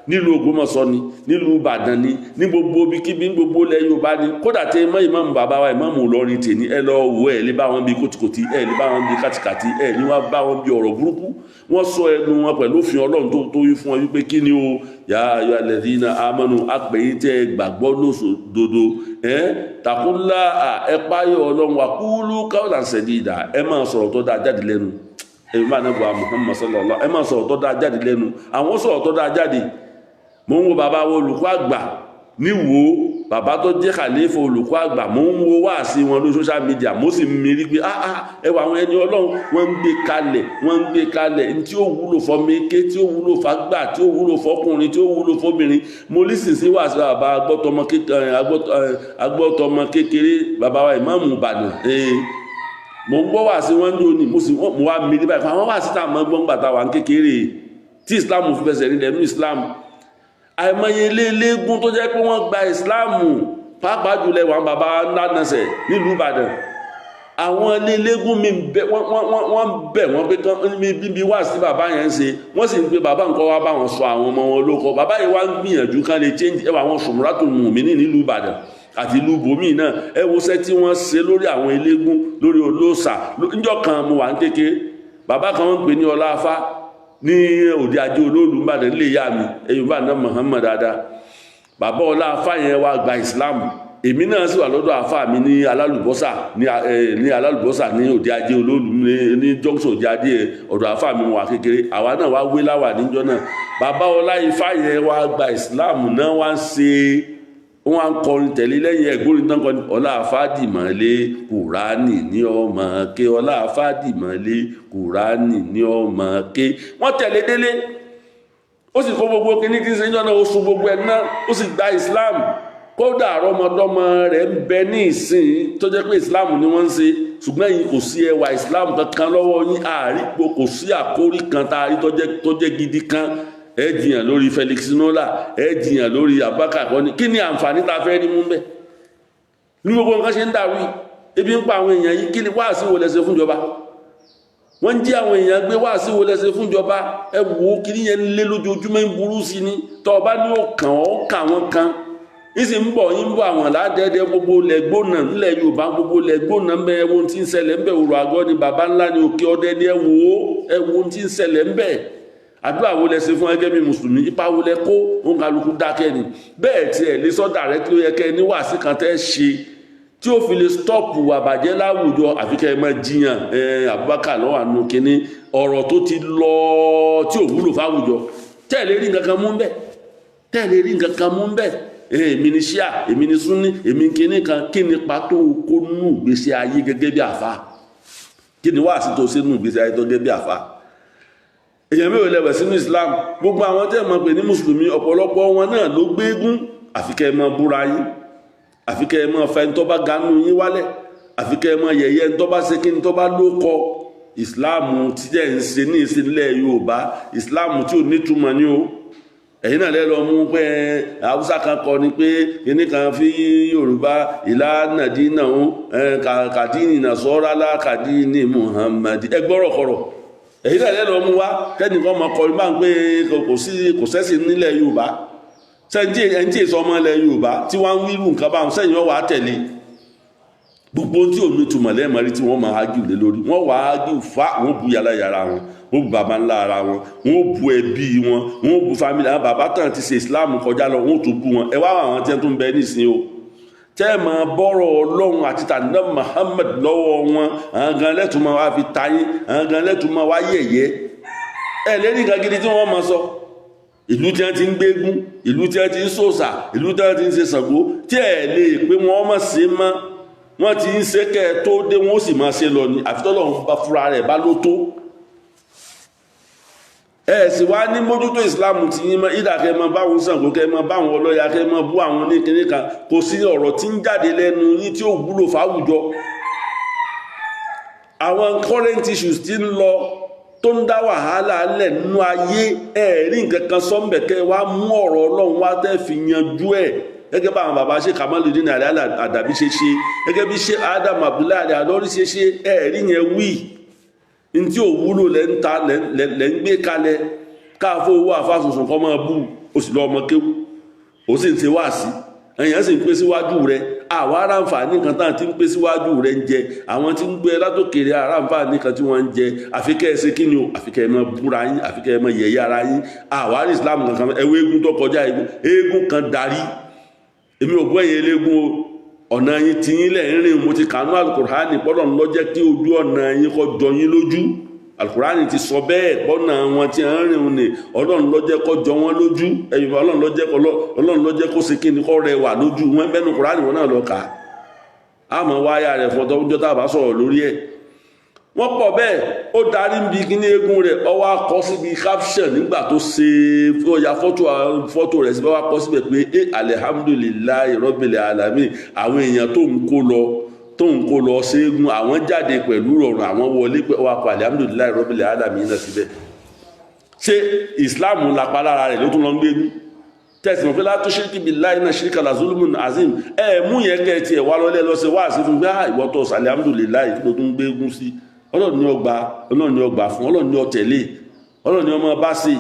nílùú Ògbómọ̀ṣọ́ ni, nílùú Ìbàdàn ni, ní gbogbo ibikíbi, ní gbogbo ilẹ̀ Yorùbá ni. Kódà tẹ mọ́ ìmáàmù bàbá wa, ìmáàmù Ìlọrin tèmi, ẹ lọ wo, ẹ lè bá wọn bí kòtìkòtì, ẹ lè bá wọn bí kàtìkàtì, ẹ ní wọn bá wọn bí ọ̀rọ̀ burúkú. Wọ́n sọ ẹnu wọn pẹ̀lú òfin Ọlọ́run tó wí fún wọn wípé kí ni o, yà ayọ̀ alladhina amanu, apẹ̀yìn tẹ́ gbàgbọ́ lóṣòdodo, ẹ taqulla, ẹ páyọ̀ Ọlọ́run, wa qulu qawlan sadida, ẹ máa sọ̀rọ̀ tó dáa jáde lẹ́nu. Ẹ máa nàbọ̀ Muhammad sallallahu, ẹ máa sọ̀rọ̀ tó dáa jáde lẹ́nu. Àwọn sọ̀rọ̀ tó dáa jáde. Mo ń wo bàbá wo olùkọ́ àgbà níwò, bàbá tó jẹ́ khalifa olùkọ́ àgbà, mo ń wo wáàsí wọn lórí social media, mo sì ń mirí pé ah ah, ẹ wà àwọn ẹni Ọlọ́run, wọ́n ń gbé kalẹ̀, wọ́n ń gbé kalẹ̀ ní tí ó wúlò fọmọké, tí ó wúlò fágbà, tí ó wúlò fọkùnrin, tí ó wúlò fọbìnrin. Mo lísìn sí wáàsí bàbá agbọ́tọmọ kékeré, bàbá wa ìmáàmù Ìbàdàn. Mo ń gbọ́ wáàsí wọn ní òní, mo sì mo wá mirí báyìí fún àwọn wáàsí tá a máa gbọ́n gbàtà wà ń kékeré tí Islam fi fẹsẹ̀ nílẹ̀ nínú Islam. Àìmọye ilé eléégún tó jẹ́ pé wọ́n gba ìsìláàmù, pàápàá jùlọ wọn bàbá ńlá nàṣẹ̀ nílùú Ìbàdàn. Àwọn ilé eléégún mi bẹ, wọ́n bẹ̀ wọ́n pé kán níbi wá sí bàbá yẹn ń ṣe, wọ́n sì ń pe bàbá nǹkan wá bá wọn sọ àwọn ọmọ wọn lóko. Bàbá yìí wá ń gbìyànjú kán lè change. Ẹwà àwọn sùmùràtù mùmíní nílùú Ìbàdàn àti ìlú bòmíì náà, ẹ wo ṣẹ́ tí wọ́n ṣe lórí àwọn eléégún, lórí olóòṣà. Níjọ́ kan mo wà ń kékeré, bàbá kan wọ́n ń pè ní Ọlá Afá ní òde ajé olóòlù Ìbàdàn nílé ìyá mi, ẹ̀yìn bá ná Muhammad dáadáa. Bàbá Ọlá Afá yẹn wá gba Islam. Èmi náà sì wà lọ́dọ̀ àfá mi ní Alálùbọ́sà, ní Alálùbọ́sà ní òde ajé olóòlù, ní junction òde ajé, ọ̀dọ̀ àfá mi wà kékeré. Àwa náà wá wé láwà níjọ́ náà. Bàbá Ọlá Ifá yẹn wá gba Islam náà, wá ń ṣe, wọ́n á ń kọrin tẹ̀lé lẹ́yìn ẹ̀gbórin tán kọrin, Ọlá Afádìmọ̀lé, Kùránì ní ọmọ ké, Ọlá Afádìmọ̀lé, Kùránì ní ọmọ ké. Wọ́n tẹ̀lé délé, ó sì kó gbogbo kíní kí n ṣe níjọ́ náà, ó sun gbogbo ẹ̀ náà, ó sì gba Islam. Kódà àrọ́mọdọ́mọ rẹ̀ ń bẹ ní ìsìn tó jẹ́ pé Islam ni wọ́n ń ṣe. Ṣùgbọ́n yìí, kò sí ẹwà Islam kankan lọ́wọ́ yín. Àrípo kò sí àkórí kan tá a rí tó jẹ́ gidi kan. Ẹ jiyàn lórí Felix Nola, ẹ jiyàn lórí Abubakar kọ́ni. Kí ni àǹfààní tá a fẹ́ rí mú bẹ́ẹ̀ ní gbogbo nǹkan ṣe ń dàrú yìí? Ebi ń pa àwọn èèyàn yìí. Kí ni wáàsí wo lẹ ṣe fúnjọba? Wọ́n ń jí àwọn èèyàn gbé. Wáàsí wo lẹ ṣe fúnjọba? Ẹ wò ó, kí ni yẹn ń lé lójoojúmọ́, ń burú sí ni. Tọ́ ọ bá ní ó kàn ọ́ kà wọ́n kan, ìsì ń bọ̀, ń bọ̀ àwọn ládẹ́dẹ́. Gbogbo lẹ́gbọ́nà nílẹ̀ Yorùbá, gbogbo lẹ́gbọ́nà ń bẹ. Ẹ wo ohun tí ń ṣẹlẹ̀ ń bẹ. Òrò àgọ́ ni, baba ńlá ni, òkè ọdẹ ni. Ẹ wò ó, ẹ wo ohun tí ń ṣẹlẹ̀ ń bẹ. Àdúrà wo lẹ ṣe fún ẹgẹ́ bí mùsùlùmí? Ipa wo lẹ kó? Òun kálukú dákẹ́ ni. Bẹ́ẹ̀ tiẹ̀ lè sọ direct ló yẹ kẹ́ ẹ ní wàásì kan tẹ́ ṣe tí ó fi lè stop àbàjẹ́ láwùjọ, àfi kẹ́ ẹ máa jiyàn. Ẹ Abubakar lọ́wọ́ àánú kínní, ọ̀rọ̀ tó ti lọ tí ò wúlò fáwùjọ, tẹ́ ẹ lè rí nǹkan kan mú bẹ́ẹ̀, tẹ́ ẹ lè rí nǹkan kan mú bẹ́ẹ̀. Èmi ni ṣíà, èmi ni súnní, èmi kínní kan. Kí ni pàtó kó nù gbèsè ayé gẹ́gẹ́ bí àfa? Kí ni wàásù tó ṣe nù gbèsè ayé tó gẹ́gẹ́ bí àfa? Èèyàn mẹ́rin lẹ́wẹ̀ sínú Islam. Gbogbo àwọn tẹ́ mọ̀ pé ní mùsùlùmí, ọ̀pọ̀lọpọ̀ wọn náà ló gbégún. Àfi kẹ́ ẹ máa búra yín, àfi kẹ́ ẹ máa fẹ́ ń tọ́ bá ganú yín wálẹ̀, àfi kẹ́ ẹ máa yẹ̀yẹ́ ń tọ́ bá ṣe kí ń tọ́ bá ló kọ. Islam tí jẹ́ ń ṣe ní ìsìnlẹ̀ Yorùbá, Islam tí ò nítumọ̀ ní o. Ẹ̀yin náà lẹ́ lọ mú pé Haúsá kan kọ ni pé kíní kan fi Yorùbá ìlànà dínà ń kàdínì náà sọ́rálá kàdínì Muhammad. Ẹ gbọ́rọ̀ kọ̀rọ̀, èyí náà lẹ́nu ọmú wá kẹ́nìkan ọmọ kọrin bá ń pé kò sí, kò sẹ́sìn nílẹ̀ Yorùbá. Sẹ́yìn ẹni tí èso ọmọ ilẹ̀ Yorùbá tí wọ́n ń wíwù nǹkan báwọn sẹ́yìn ọwọ́ àtẹ̀lé gbogbo tí ò ní túmọ̀ lẹ́ẹ̀mọ́rí tí wọ́n máa ágìw lé lórí. Wọ́n wà ágìw fa, wọ́n bu yàrá yàrá wọn, wọ́n bu baba ńlá ara wọn, wọ́n bu ẹbí wọn, wọ́n bu family àwọn bàbá tán ti ṣe Islam kọjá lọ, wọ́n tún bú wọn. Ẹ wá àwọn tí wọ́n tún bẹ nísìnyí o. Tẹ́ ẹ máa bọ́rọ̀ Ọlọ́run àti tànà Muhammad lọ́wọ́ wọn, àwọn gan lẹ́tùn máa wá fi tayín, àwọn gan lẹ́tùn máa wá yẹ̀yẹ́. Ẹ lérí nǹkan gidi tí wọ́n máa sọ. Ìlú tí wọ́n ti ń gbégún, ìlú tí wọ́n ti ń sòsà, ìlú tí wọ́n ti ń ṣe Ṣàngó, tí ẹ lè pé wọ́n mọ̀ sí mọ́. Wọ́n ti ń ṣe kẹ́ ẹ tó dé, wọ́n ó sì máa ṣe lọ ni, àfi tọ́lọ́run bá fúra rẹ̀ bá ló tó. Ẹ sì wá ní mójútó ìsìláàmù tí yín mọ́. Ìdá kẹ́ mọ́ báwọn Ṣàngó, kẹ́ mọ́ báwọn ọlọ́ya, kẹ́ mọ́ bú àwọn oníkinní kan. Kò sí ọ̀rọ̀ tí ń jáde lẹ́nu yín tí ó wúlò fáwùjọ. Àwọn current issues tí ń lọ tó ń dá wàhálà lẹ̀ nínú ayé, ẹ rí nǹkan kan sọ́ńbẹ̀ kẹ́ wá mú ọ̀rọ̀ Ọlọ́run wá tẹ́ fi yanjú ẹ̀, gẹ́gẹ́ bá àwọn bàbá ṣe Kamaludin Ali Àdàbí ṣe ṣe, gẹ́gẹ́ bí ṣe Adam Abdullahi Alori ṣe ṣe. Ẹ rí yẹn wí n tí ò wúlò lẹ́ ń ta lẹ́ ń gbé kalẹ̀. Káàfó owó àfàsùnsùn kọ́ máa bú, o sì lọ ọmọ kéwú, o sì ń ṣe wáàsí, èèyàn sì ń pé síwájú rẹ. Àwa aráǹfààní kan tán tí ń pé síwájú rẹ ń jẹ, àwọn tí ń gbé látòkèrè aráǹfààní kan tí wọ́n ń jẹ. Àfi kẹ́ ẹ ṣe kí ni o? Àfi kẹ́ ẹ máa búra yín, àfi kẹ́ ẹ máa yẹ̀yẹ́ ara yín. Àwa rí Islam kankan. Ẹwọ́ eégún tó kọjá, eégún kan darí. Èmi ò gbọ́ ẹ̀yìn eléégún o. Ọ̀nà yín tí yín lẹ̀ ń rìn, mo ti kànú Alukur'ani pọ́lọ̀ ń lọ́jẹ́ kí ojú ọ̀nà yín kó jọ yín lójú. Alukur'ani ti sọ bẹ́ẹ̀, pọ́nà wọn tí ń rìn ní Ọlọ́run lọ́jẹ́ kó jọ wọ́n lójú. Ẹ̀yìn Ọlọ́run lọ́jẹ́ kó ṣe kí ni, kó rẹwà lójú wọn. Bẹ́nu Kur'ani wọn náà lọ kà á. Àmọ́ wáyà rẹ̀ fún ọjọ́ tá a bá sọ̀rọ̀ lórí ẹ̀. Wọ́n pọ̀ bẹ́ẹ̀. Ó darí ń bi kíní eégún rẹ̀, ó wá kọ síbi caption nígbà tó ṣe, ó ya fọ́tò rẹ̀ síbẹ̀, wá kọ síbẹ̀ pé ẹ alhamdulillahi rabbil alamin, àwọn èèyàn tó ń kó lọ ṣẹ́gun, àwọn jáde pẹ̀lú rọrùn, àwọn wọlé pé wá kọ alhamdulillahi rabbil alamin náà síbẹ̀. Ṣé Islam lápá lára rẹ̀ ló tún lọ ń gbégún? Tẹ̀sí mọ̀ pé látó ṣíríkì billahi náà ṣíríkà lazulumun azim. Ẹ mú yẹn kẹ́ tiẹ̀ wá lọ́lẹ́ lọ́sẹ̀ wá sí fún pé ìwọ́tọ̀ alhamdulillahi tó tún gbégún sí. Ọlọ́run ní ọgbà, Ọlọ́run ní ọgbà fún, Ọlọ́run ní ọtẹ̀lé, Ọlọ́run ní ọmọ bá sí.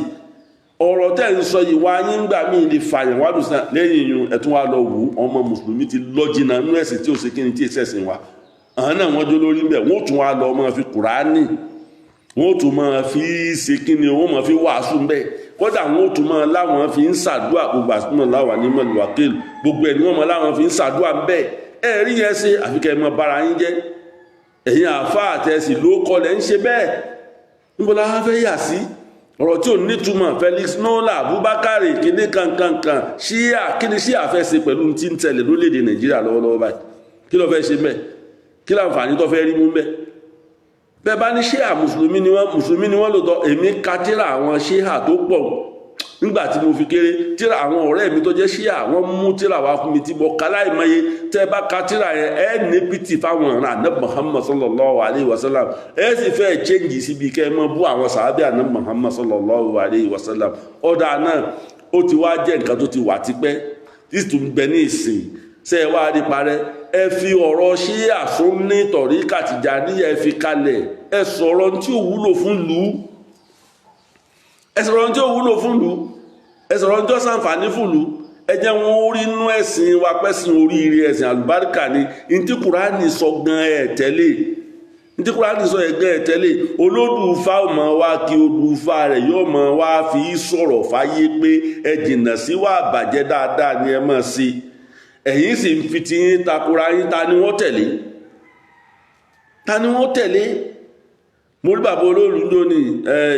Ọ̀rọ̀ tẹ́ ń sọ yìí wá yín gbà míì lè fàyàn wá dùn sí. Lẹ́yìn yìí, ẹ̀tún wá lọ wù ọmọ mùsùlùmí ti lọ́jìnà nínú ẹ̀sìn tí ó ṣe kíni, tí èsì ẹ̀sìn wa. Àwọn náà wọ́n jó lórí mbẹ̀, wọ́n tún wá lọ máa fi Kùránì, wọ́n tún máa fi ṣe kíni, wọ́n máa fi wàásù mbẹ̀. Kódà wọ́n tún máa láwọn fi ń ṣàdúà gbogbo àsìkò láwà ní mọ̀lúwàkìlì, gbogbo ẹ̀ ni wọ́n máa láwọn fi ń ṣàdúà mbẹ̀. Ẹ̀ rí yẹn ṣe, àfikẹ́ mọ́ bára yín jẹ́. Ẹ̀yin àáfàá àtẹ̀sí ló kọlẹ̀ ń ṣe bẹ́ẹ̀. Níbo la fẹ́ yà sí ọ̀rọ̀ tí ò nítumọ̀? Felix Nola Abubakar kíní kankankan ṣíà, kíní ṣíà fẹ́ ṣe pẹ̀lú tí ń tẹ̀lé lórílẹ̀‐èdè Nàìjíríà lọ́wọ́lọ́wọ́ báyìí? Kí ló fẹ́ ṣe mẹ́? Kí láǹfààní tó fẹ́ rí mú mẹ́? Bẹ́ẹ̀ bá ní ṣíà, mùsùlùmí ni wọ́n, mùsùlùmí ni wọ́n lòótọ́. Èmi ka tíra àwọn ṣíà tó pọ̀ nígbà tí mo fi kéré. Tíra àwọn ọ̀rẹ́ mi tó jẹ́ ṣíà, wọ́n mú tíra wá fún mi tí mo ka láìmọye. Tẹ́ bá ka tíra yẹn, ẹ ní pìtì fáwọn ọ̀ràn àná Muhammad sallallahu alayhi wa sallam. Ẹ sì fẹ́ change síbi kẹ́ ẹ mọ́ bú àwọn sàábẹ́ àná Muhammad sallallahu alayhi wa sallam. Ọ̀dà náà ó ti wá jẹ́ nǹkan tó ti wà tipẹ́ tí sì tún bẹ ní ìsìn. Ṣe é wá rí parẹ́? Ẹ fi ọ̀rọ̀ ṣíà Sunni tọ̀ríkà Tìjàníyà, ẹ fi kalẹ̀. Ẹ sọ̀rọ̀ tí ò wúlò fún lù ú, ẹ sọ̀rọ̀ tí ò wúlò fún lù ú, ẹ sọ̀rọ̀ tí ó ṣàǹfààní fún lù ú. Ẹ jẹ́ wọn ó rí inú ẹ̀sìn wa pẹ́sìn oríire, ẹ̀sìn àlùbáríkà ni. Ntí Kùránì sọ gan ẹ̀ tẹ́lẹ̀, ntí Kùránì sọ ẹ̀ gan ẹ̀ tẹ́lẹ̀. Olódùfá ò mọ̀ wá kí odùfá rẹ̀ yóò mọ̀ wá fi sọ̀rọ̀ fáyé pé ẹ jìnnà sí wà bàjẹ́, dáadáa ni ẹ mọ̀ sí. Ẹ̀yin sì ń fi tiyín takora yín. Ta ni wọ́n tẹ̀lé? Ta ni wọ́n tẹ̀lé? Mo rí bàbá olóòlù ńjọ́ ní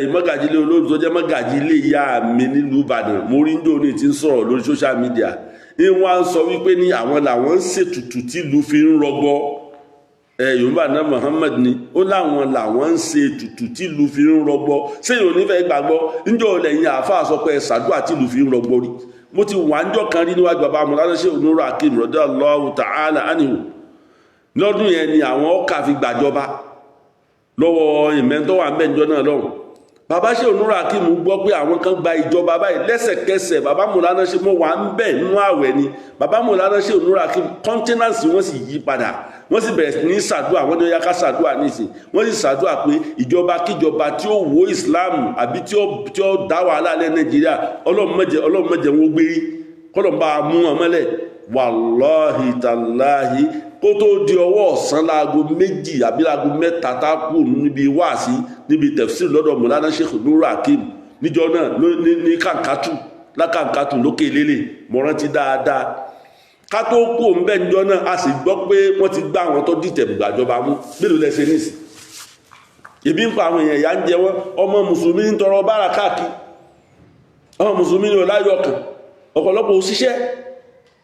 ìmọ̀gàjì ilé olóòlù tó jẹ́ mọ̀gàjì ilé ìyá mi nílùú Ìbàdàn. Mo rí ńjọ́ ní tí ń sọ̀rọ̀ lórí social media ní wọ́n á sọ wípé ní àwọn làwọn ń ṣètùtù tí ìlú fi ń rọgbọ. Yorùbá náà Muhammad ni ó láwọn làwọn ń ṣe ètùtù tí ìlú fi ń rọgbọ. Sẹ́yìn onífẹ̀ẹ́ gbàgbọ́? Ńjọ́ lẹ́yìn àáfàá sọ pé ṣàdúrà tí ìlú fi ń rọgbọ rí? Mo ti wà ńjọ́ kan rí níwájú bàbá amúlá ṣe onírò Akim radiyallahu ta'ala anhu. Lọ́dún yẹn ni àwọn ọkà fi gbàjọba lọ́wọ́ ìmẹ́ntọ́ wà mẹ́jọ náà lọ́hùn. Bàbá ṣe onírò Akim gbọ́ pé àwọn kan gba ìjọba báyìí, lẹ́sẹ̀kẹsẹ̀ bàbá mọ̀lánà ṣe mọ́ wà ń bẹ̀ nínú àwẹ̀ ni. Bàbá mọ̀lánà ṣe onírò Akim, countenance wọ́n sì yí padà, wọ́n sì bẹ̀rẹ̀ sí ní ṣàdúrà. Wọ́n ní ó yá ká ṣàdúrà nísìn. Wọ́n sì ṣàdúrà pé ìjọba kíjọba tí ó wó Islam àbí tí ó dá wàhálà lẹ́ Nàìjíríà, Ọlọ́run má jẹ́, Ọlọ́run má jẹ́ wọn gbé kọ́lọ̀ bá mú wọn mọ́lẹ̀. Wàláhì tàláhì, kó tó di ọwọ́ ọ̀sán láago 2 àbí láago 3 tá a kú níbi wáàsí, níbi tafsir lọ́dọ̀ Mọ̀lánà Sheikh Nuru Hakim níjọ́ náà ní kàǹkàtù lákàǹkàtù lókè lélẹ̀, mo rántí dáadáa. Ká tó kú òun bẹ́ẹ̀ níjọ́ náà, a sì gbọ́ pé wọ́n ti gbá àwọn tó dìtẹ̀ gbàjọba mú. Mélòó lẹ́sẹ̀ nísì? Ìbí ń pa àwọn èèyàn, ìyà ń jẹ wọ́n. Ọmọ mùsùlùmí ń tọrọ bára káàkiri, ọmọ mùsùlùmí ní ọláyọ̀ kan, ọ̀pọ̀lọpọ̀ òṣìṣẹ́.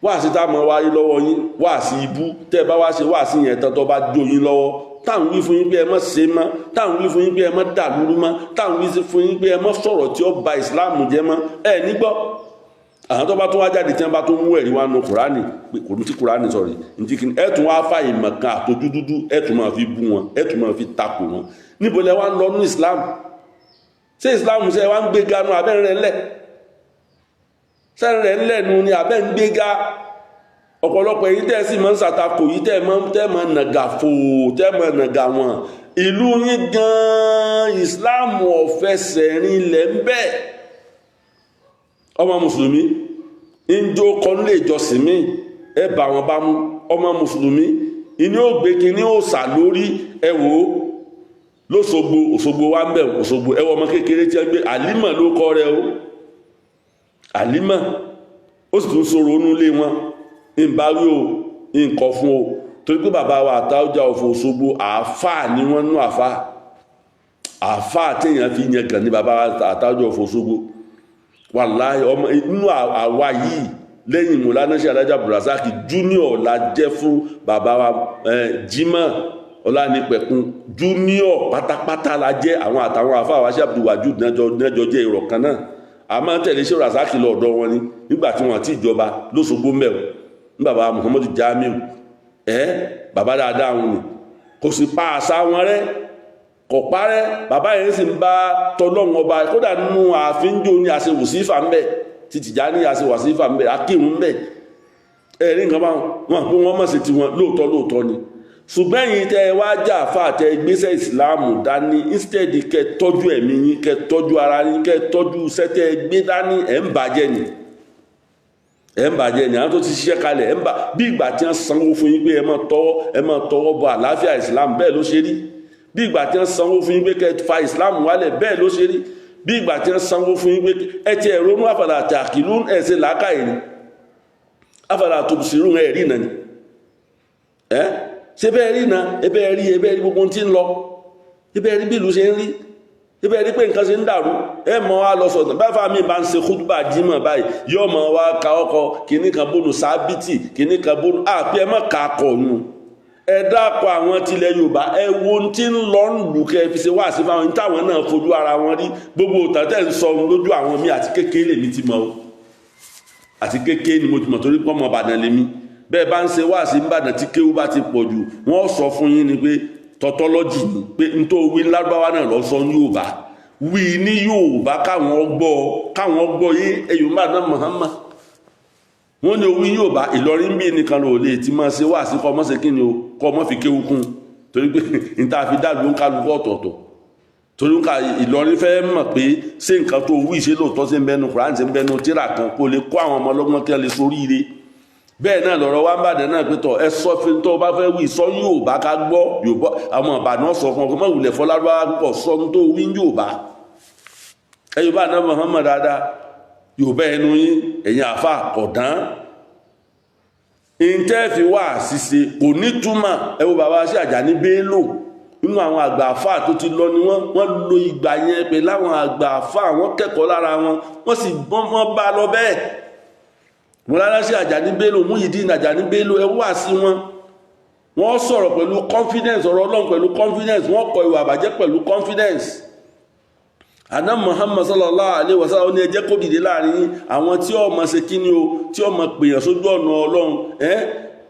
Wáàsí tá mọ̀ wáyé lọ́wọ́ yín, wáàsí ibú tẹ́ bá wá ṣe wáàsí yẹn tán, tó bá jó yín lọ́wọ́, táwọn wí fún yín pé ẹ má ṣe mọ́, táwọn wí fún yín pé ẹ má dàlúrú mọ́, táwọn wí fún yín pé ẹ má sọ̀rọ̀ tí ó ba ìsìláàmù jẹ́ mọ́, ẹ nígbọ́. Àwọn tó bá tún wá jáde, tí wọ́n bá tún mú ẹ̀rí wá nu Kùránì pé kò ní tí Kùránì sọ̀rọ̀ ní tí kìíní, ẹ tún wá fà ìmọ̀ kan àtọjú dúdú, ẹ tún máa fi bú wọn, ẹ tún máa fi takò wọn. Níbo lẹ wá ń lọ nú Islam? Ṣé Islam ṣe wá ń gbé ganu abẹ́rẹ́ ńlẹ̀ sẹ́rẹ̀ ńlẹ̀ nu ni abẹ́ ń gbé ga? Ọ̀pọ̀lọpọ̀ èyí tẹ́ sì máa ń ṣàtakò yìí, tẹ́ mọ́ nàgà fò, tẹ́ mọ́ nàgà wọn, ìlú yín gan Islam ọ̀fẹsẹ̀ rinlẹ̀ ń bẹ. Ọmọ mùsùlùmí ń jó kọ́nlé ìjọsìn míì, ẹ bá wọn bá mú. Ọmọ mùsùlùmí ìní ó gbé kínní òòsà lórí. Ẹ wò ó lóṣogbo, Òṣogbo wa ń bẹ̀, Òṣogbo. Ẹ wọ ọmọ kékeré tí wọ́n gbé, Àlímọ̀ ló kọ́ rẹ o, Àlímọ̀. Ó sì tún sọ̀rọ̀ onú ilé wọn ń bá wí o, nǹkan fún o, torí pé bàbá wa Àtáọ́jà of Òṣogbo, àáfàá ni wọ́n nú, àáfàá, àáfàá téèyàn fi yẹn gàn ní bàbá wa Àtáọ́jà of Òṣogbo. Wàláhì, ọmọ inú àwa yìí, lẹ́yìn Mọ̀lánà Ṣe Alájà Abdulrasaki junior la jẹ́ fún bàbá wa Jimoh Ọlánipẹ̀kun junior pátápátá la jẹ́. Àwọn àtàwọn àfáà wa ṣe Abdulwajud nájọ jẹ́ ìrọ̀ kan náà. A máa ń tẹ̀lé ṣe Rasaki lọ ọ̀dọ̀ wọn ni nígbà tí wọ́n àti ìjọba lóṣogbo mẹ́wọ̀ ní bàbá Muhammadu Jamiu. Bàbá dáadáa wọn ni, kò sì pa àṣà wọn rẹ́, kò parẹ́. Bàbá yẹn sì ń bá tọlọ́run ọba. Kódà nínú ààfin jò ní àṣẹ wòsífà ń bẹ̀, títí já ní àṣẹ wàsífà ń bẹ̀, akírun ń bẹ̀. Ẹ̀rí nǹkan bá wọn pé wọ́n mọ̀ sí tiwọn lóòótọ́ lóòótọ́ ni. Ṣùgbọ́n ẹ̀yin tẹ́ ẹ wá jà fà, tẹ́ ẹ gbéṣẹ́ ìsìláàmù dání, instead kẹ́ tọ́jú ẹ̀mí yín, kẹ́ tọ́jú ara yín, kẹ́ tọ́jú iṣẹ́ tẹ́ ẹ gbé dání, ẹ̀ ń bàjẹ́ ni, ẹ̀ ń bàjẹ́ ni. Àwọn tó ti ṣiṣẹ́ kalẹ̀, ẹ̀ ń bà bí ìgbà tí wọ́n sanwó fún yín pé ẹ máa tọwọ́ bọ àlàáfíà ìsìláàmù, bẹ́ẹ̀ ló ṣe rí. Bí ìgbà tí wọ́n sanwó fún yín pé kẹ́ fa ìsìláàmù wálẹ̀, bẹ́ẹ̀ ló ṣe rí. Bí ìgbà tí wọ́n sanwó fún yín pé ẹ ti ẹ̀ ronú, àfàlà àti àkìlú ẹ̀ ṣe làákàyè ni, àfàlà àtòbùsírù ẹ̀ rí náà ni ẹ́ ṣe bẹ́ẹ̀ rí náà. Ẹ bẹ́ẹ̀ rí, ẹ bẹ́ẹ̀ rí gbogbo tí ń lọ, ẹ bẹ́ẹ̀ rí bí ìlú ṣe ń rí, ẹ bẹ́ẹ̀ rí pé nǹkan ṣe ń dàrú. Ẹ mọ̀ wá lọ sọ̀tàn báyìí. Fáwọn bá ń ṣe kútùbà jímọ̀ báyìí, yóò mọ̀ wá ka ọkọ̀ kìíní kan bónú sábìtì, kìíní kan bónú àpé. Ẹ má ka akọ̀ nù. Ẹ dákọ̀ àwọn tilẹ̀ Yorùbá, ẹ wo ohun tí ń lọ ń lù kẹ́ fi ṣe wá sí fáwọn táwọn náà fojú ara wọn rí. Gbogbo òtàn tẹ́ ń sọ lójú àwọn míì, àti kékeré lèmi ti mọ̀ o, àti kékeré ni mo ti mọ̀, torí pọ́ mọ̀ Ìbàdàn lèmi. Bẹ́ẹ̀ bá ń ṣe wá sí Ìbàdàn, tí kéwú bá ti pọ̀ jù, wọ́n sọ fún yín ni pé tautology ni, pé n tó wí lárúbáwá náà lọ sọ ní Yorùbá, wí ní Yorùbá káwọn gbọ́ yé. Ẹ̀yọ́ náà Muhammad, wọ́n ní owó Yorùbá. Ìlọrin bí nìkan ló lè ti máa ṣe wá sí kọ́ ọmọ ṣe kí ni o, kọ́ ọmọ fi kéwú kún, torí pé n ta fi dàlú ń kálukú ọ̀tọ̀ọ̀tọ̀, torí ń ka Ìlọrin fẹ́ mọ̀ pé ṣé nǹkan tó wí ṣe lóòótọ́, ṣe ń bẹnu Kùránì, ṣe ń bẹnu tíra kan, kó lè kó àwọn ọmọ ọlọ́gbọ́n kí wọ́n lè soríire. Bẹ́ẹ̀ náà lọ̀rọ̀ wá ń bàdàn náà pé tọ̀, ẹ sọ fi tó bá fẹ́ wí sọ Yorùbá ká gbọ́ Yorùbá. Àwọn Ìbàdàn sọ fún ọ pé má wulẹ̀ fọlárúbáwá púpọ̀, sọ tó wí Yorùbá. Ẹ Yorùbá náà Muhammad dáadáa, Yorùbá ẹnu yín, ẹ̀yin àfa kọ̀dán ìntẹ́ fi wá ṣíṣe kò ní túmọ̀. Ẹ wo bàbá sí Àjàní Bello, nínú àwọn àgbà àfà tó ti lọ ni wọ́n. Wọ́n lo ìgbà yẹn pé láwọn àgbà àfà, wọ́n kẹ́kọ̀ọ́ lára wọn, wọ́n sì wọ́n bá lọ bẹ́ẹ̀. Mọ̀lára sí Àjàní Bello, Muyideen Àjàní Bello, ẹ wá sí wọn, wọ́n sọ̀rọ̀ pẹ̀lú confidence, ọ̀rọ̀ Ọlọ́run pẹ̀lú confidence, wọ́n kọ ìwà àbàjẹ́ pẹ̀lú confidence. Àná Muhammad sallallahu alaihi wasallam ní ẹ jẹ́ kó dìde láàrin yín àwọn tí ó máa ṣe kíni o, tí ó máa pèèyàn sójú ọ̀nà Ọlọ́run ẹ́,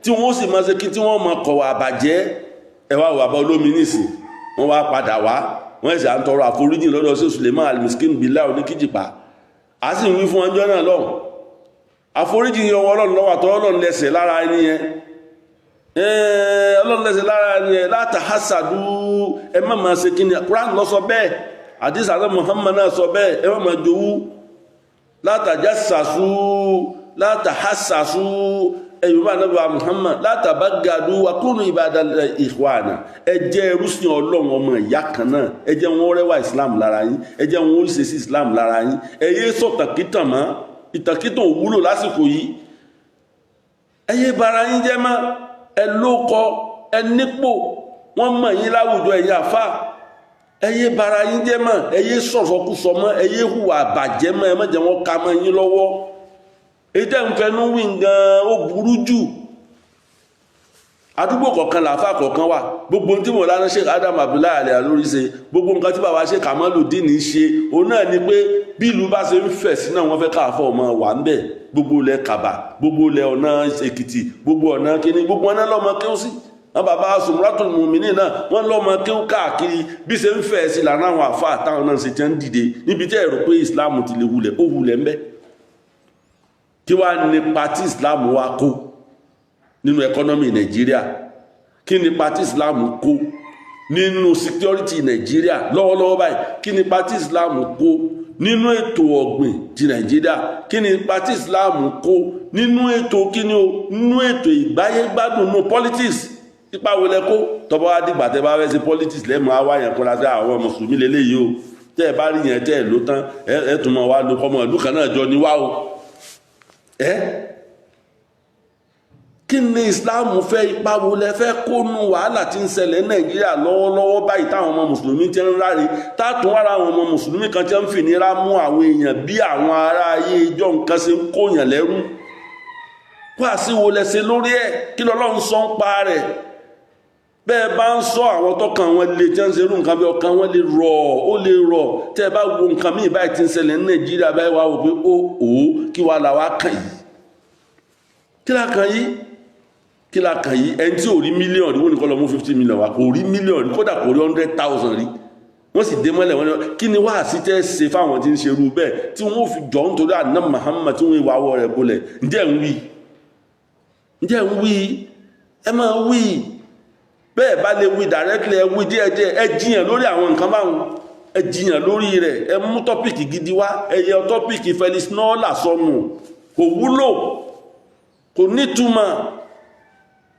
tí wọ́n sì máa ṣe kí tí wọ́n máa kọ̀wà àbàjẹ́. Ẹ wá wà bá olómi nísìn, wọ́n wá padà wá, wọ́n sì à ń tọrọ àforíjì lọ́dọ̀ sí Suleiman Almiskin Billah oníkíjìpá. A sì ń wí fún ọjọ́ náà lọ́hùn, àforíjì yẹn ọwọ́ Ọlọ́run lọ́wọ́, àtọ́ Ọlọ́run lẹ́sẹ̀ lára ẹni yẹn, Ọlọ́run lẹ́sẹ̀ lára ẹni yẹn. Látàhásàdú, ẹ má máa ṣe kíni, Quran ló sọ bẹ́ẹ̀, àdìsá náà Muhammad náà sọ bẹ́ẹ̀, ẹ má máa jowú. Látàjásàsú, látàhásàsú, ẹ̀yùnbá náà Muhammad, látàbágàdú, wakúnù ìbàdàn ìhwànà. Ẹ jẹ́ ẹrúsìn Ọlọ́run, ọmọ ìyá kan náà. Ẹ jẹ́ wọn rẹwà Islam lára yín, ẹ jẹ́ wọn oríṣiríṣi sí Islam lára yín. Ẹ yé sọ̀tàkìtàn mọ́, ìtàkìtàn ò wúlò lásìkò yìí. Ẹ yé bara yín jẹ́ mọ́. Ẹ lóko, ẹ nípò, wọ́n mọ̀ yín láwùjọ. Ẹ̀yin àfa, ẹ yé bara yín jẹ́ mọ́, ẹ yé sọ̀sọ̀kúsọ mọ́, ẹ yé hùwà àbàjẹ́ mọ́. Ẹ má jẹ́ wọ́n ka mọ́ yín lọ́wọ́. Èyí tẹ́ ń fẹnu wí gan, ó burú jù. Àdúgbò kọ̀ọ̀kan làáfà kọ̀ọ̀kan wà. Gbogbo tí mo lánàá Sheikh Adam Abdullahi Al Ilory ṣe, gbogbo nǹkan tí bàbá Sheikh Kamaludin ṣe, òun náà ni pé bí ìlú bá ṣe ń fẹ̀ sí náà, wọ́n fẹ́ káàfọ́ ọmọ wà ń bẹ̀. Gbogbo ilẹ̀ Kàbà, gbogbo ilẹ̀ ọ̀nà Èkìtì, gbogbo ọ̀nà kínní, gbogbo ọ̀nà lọ́mọ kéwú sí. Wọn bàbá Sumratul Muminin náà, wọ́n lọ́mọ kéwú káàkiri. Bí ṣe ń fẹ̀ sí lànà àwọn àfa àtàwọn náà ṣe ti ń dìde níbi tí ẹ̀rọ pé Islam ti lè wulẹ̀, ó wulẹ̀ ń bẹ́. Kí wàá nípa tí Islam wa kó nínú economy Nàìjíríà? Kí ni party Islam kó nínú security Nàìjíríà lọ́wọ́lọ́wọ́ báyìí? Kí ni party Islam kó nínú ètò ọ̀gbìn ti Nàìjíríà? Kí ni party Islam kó nínú ètò kíni o, nínú ètò ìgbáyégbádùn, nínú politics? Ipa wo lẹ kó? Tọ́ba wá dìgbà tẹ́ bá fẹ́ ṣe politics, lẹ́mọ̀ á wá yẹn kóra sí àwọn mùsùlùmí lélẹ́yìí o. Tẹ́ ẹ bá rí yẹn, tẹ́ ẹ ló tán, ẹ tún mọ̀ wá lo kọ́mọ ìlú kan náà jọ ní wá o. Ẹ kí ni Islam fẹ́? Ipa wo lẹ fẹ́ kó nu wàhálà tí ń ṣẹlẹ̀ Nàìjíríà lọ́wọ́lọ́wọ́ báyìí, táwọn ọmọ mùsùlùmí ti ń ráre, táàtún wàrà àwọn ọmọ mùsùlùmí kan ti ń fìnira mú àwọn èèyàn bí àwọn ará ayé ìjọ nǹkan ṣe ń kóyàn lẹ́rú? Kó àsìwò lẹ ṣe lórí ẹ̀? Kí lọ́lọ́run sọ ń pa rẹ̀? Bẹ́ẹ̀ bá ń sọ, àwọn tọkàn wọn lè tí wọ́n ń ṣerú nǹkan bí ọkàn wọn lè rọ̀, ó lè rọ̀. Tẹ́ ẹ bá wo nǹkan míì báyìí tí ń ṣẹlẹ̀ ní Nàìjíríà báyìí, wá wò pé ó kí wàá là wá kàn yìí, kí là kàn yìí, kí la kàn yìí? Ẹni tí ò rí mílíọ̀nù rí, wọ́n ní kó lọ mú 50 million wá. Kò rí mílíọ̀nù rí, kódà kò rí 100,000 rí, wọ́n sì dé mọ́lẹ̀. Wọ́n ní kí ni wáàsí tẹ́ ṣe fáwọn tí ń ṣerú bẹ́ẹ̀, tí wọ́n fi jọ nítorí àná Muhammad, tí wọ́n ìwà àwọ̀ rẹ̀ bolẹ̀? Ǹjẹ́ ń wí? Ǹjẹ́ ń wí? Ẹ máa wí bẹ́ẹ̀. Bá lè wí directly, ẹ wí díẹ̀díẹ̀. Ẹ jiyàn lórí àwọn nǹkan báwọn, ẹ jiyàn lórí rẹ̀. Ẹ mú topic gidi wá. Ẹ yẹ topic Felix Nola sọnù, kò wúlò, kò nítumọ̀.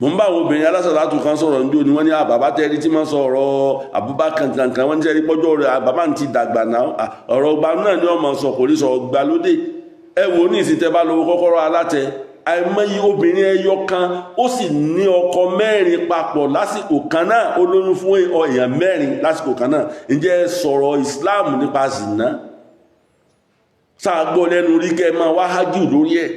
Mo ń bá àwọn obìnrin alásàlátù kan sọ̀rọ̀ ní òní. Wọ́n ní àbàbá tẹ́rí tí wọ́n sọ ọ̀rọ̀ Abubakar kankan. Wọ́n ní sẹ́rí pọ́jọ́ rẹ̀, bàbá ti dàgbà náà, ọ̀rọ̀ ọgbà náà ni wọ́n máa sọ, kò ní sọ ọgbà lóde. Ẹ wò ní ìsìn, tẹ́ bá lówó kọ́kọ́rọ́ alátẹ, àìmọye obìnrin ẹyọ kan, ó sì ní ọkọ mẹ́rin papọ̀ lásìkò kan náà, ó lóyún fún èèyàn mẹ́rin lásìkò kan náà. Ǹjẹ́ sọ̀rọ̀ Islam nípa zìnà sáà gbọ́ lẹ́nu rí kẹ́ máa wá hágìw lórí ẹ̀?